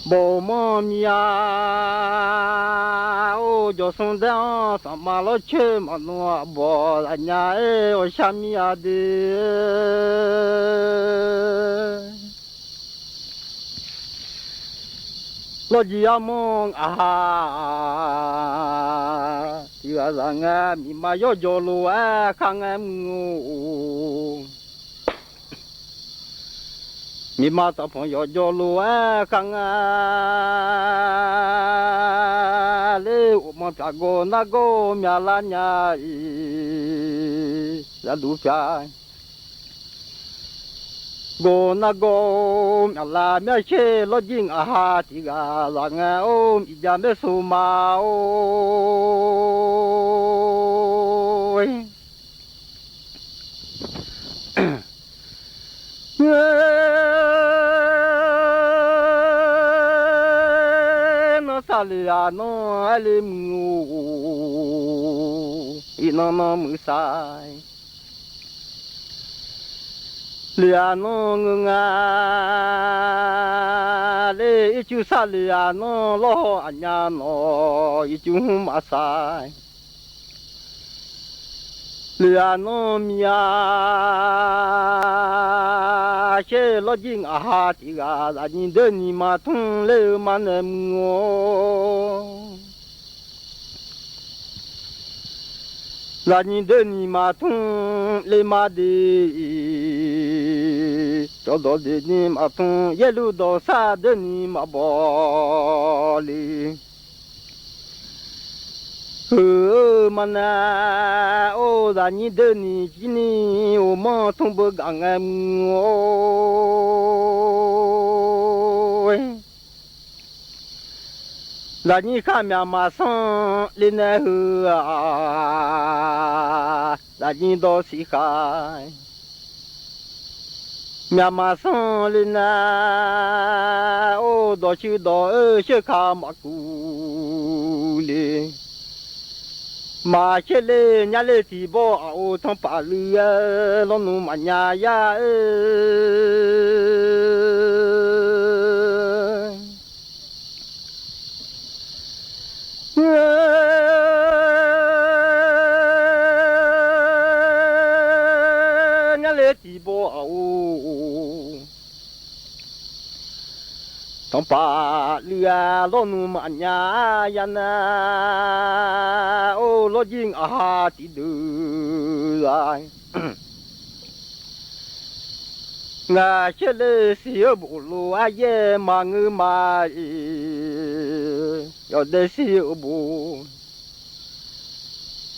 Bawq manr mir-a, or, jawqsmr daer-anr sanqma lawrcoer maqnmr aqbawq zafnya-aer awqshar mir-a de. Lawrjir armanr ngaq ha, tiq ghaq zaq ngae, miqma yawjawf lof-aer khar ngae muiq-or. Miqma taqpanq yawjawf lof-aer khar nga ler, uqmanq pyaq gawq nargawr myavlar nya-iq, zaqduq pyaq gawq nargawr myavlar myavsher, lawrjir ngaq ha tiq ghaq zaq ngae, or, miqjav maersor ma-or. Nanr saqlaq-aq nanr aer le muiq-or, iqnan nanr muiq saq. Lef-aq nanr ngeur nga ler, ircuf saqlaq-aq nanr lawrhaw aqnya nawq, ircuf hmr maqsaq. Lef-aq nanr mir-a sher, lawrjir ngaq ha tiq ghaq zaqnyi deur ni maqtmr ler-eu ma nae muiq-or. Zaqnyi deur ni maqtmr ler ma de-iq, cawqdawq deuq ni maqtmr, yaerluf dawqsar deur ni maqbawq le. Heu-eu ma nae, or, zaqnyi deur ni jir ni uqmanr tmr beu gaq ngae muiq-or. Zaqnyir khar myaq maqsanr le nae heu-aq, zaqnyir dawq siq khaq. Myaq maqsanr le nae, or, dawq shuir dawq-eu sheuq ka maqkuv le. Maqsher le nyar le tiqbawr aq-or, tanqpaf luiv-aer lawrnmr maqnya yar-eu. Nyar le tiqbawr aq-or, tanqpaf luiv-aer lawrnmr maqnya yar nae, or, lawrjir ngaq ha tiqdeuq-a. Ngaq sher le siq-eu bof lof-aer yaer maqngeur ma-iq, yawdaef siq-eu bof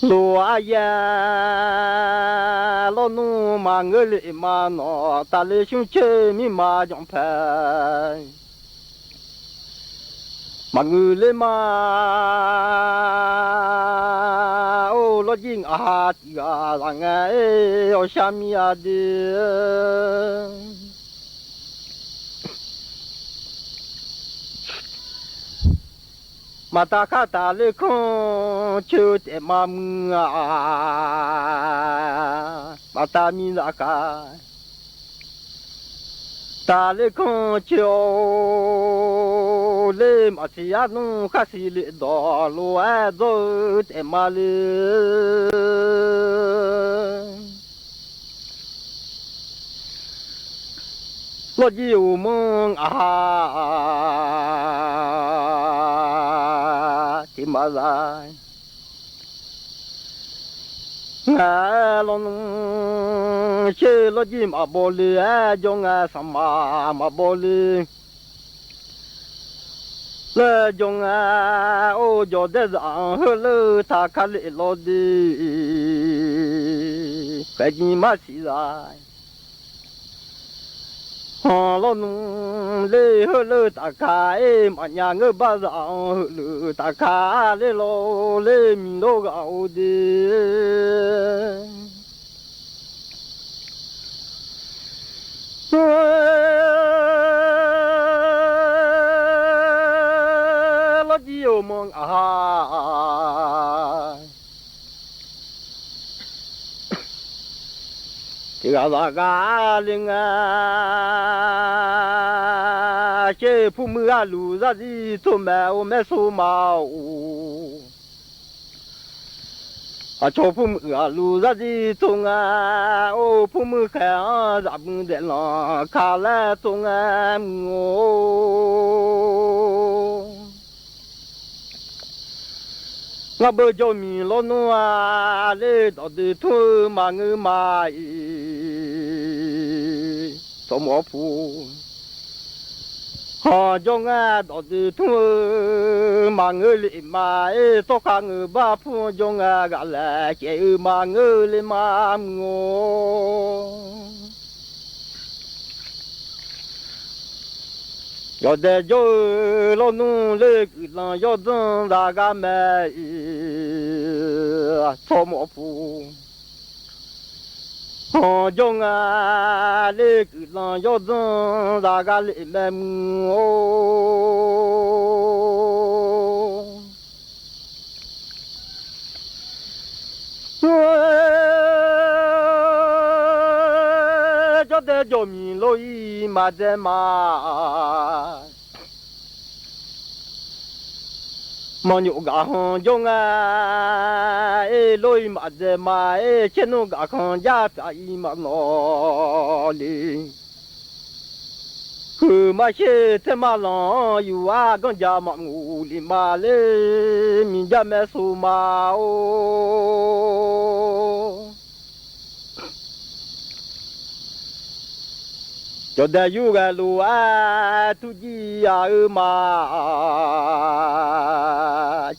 lof-aer yaer lawrnmr maqngeur le ma nawq, taqle shmr coer mirma janqpae maqngeur ler ma. Or, lawrjir ngaq ha tiq ghaq zaq ngae-aer awqshar mir-a de. Maqtav khartaq ler kanr coer taef ma muiq-a, maqtav miqzaq khav taq ler kanr coer-or, ler maqsiq arnmr khar siq le dawq lof-aer dzawr-eu taef ma le. Lawrjir uqmanr ngaq ha tiq maqzaq ngae, lawrnmr sher lawrjir maqbaw le-aer jawr ngae, sanqma maqbaw le laer jawr ngae, or, jawqdaer zaq-anr heulof-eu taq ka le lawr de, khaeqjir marsiq zaq Hanq lawrnmr ler heuleuf tafka-ir maqnya ngeur bar zaq-anr heuleuf tafka ler lawr ler miq lawr ghaq-eu de. Lawrjir-euq manq ngaq ha. Tiq ghaq zaqgar le nga. Sher purmuiq aqluf zarzir tsov maeq-eu maer sov ma-or. Aqcawq purmuiq aqluf zarzir tsov nga. Or purmuiq khaeq-anr zaqmuiq daeflanq ka laer tsov nga muiq-or. Ngar beu jawrmiq lawrnmr-a ler dawqdoe tmr-eu maqngeur ma-iq. Tsawrmawf pu. Hanq jawr ngar dawqdoe tmr-eu maqngeur le ma-ir. Tsawrkhav ngeur bar pu jawr ngar ghaqlaeq caev-eu maqngeur le ma muiq-or. Yawqdaeq jawr-eu lawrnmr ler guiqlanq yawdzanr zaqgar mae-iq. Tsawrmawf pu. Hanq jawr nga ler guiqlanq yawdzanr zaqgar le mae muiq-or. Jawrdae jawqmiq lor-ir maqdzae ma. Manqnyof gaqkhanq jawr nga-ir lor-ir maqdzae ma-ir caernmr gaqkhanq jar taq-ir maqnawq le. Huiq mar sher taer mar lanq-anr yuf-ar ganrja maqnguq lef ma ler miqjar mae sov ma-or. Yawqdaeq yur ghae lof-aer turjir ya-eu ma.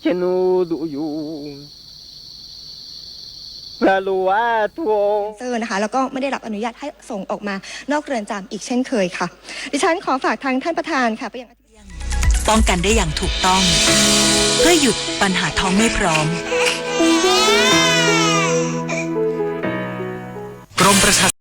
Caernmr duq yur ghae lof-aer tur-awr นะคะ แล้วก็ไม่ได้รับอนุญาตให้ส่งออกมานอกเรือนจำอีกเช่นเคยค่ะ ดิฉันขอฝากทางท่านประธานค่ะไปยัง ป้องกันได้อย่างถูกต้อง เพื่อหยุดปัญหาท้องไม่พร้อม กรมประชา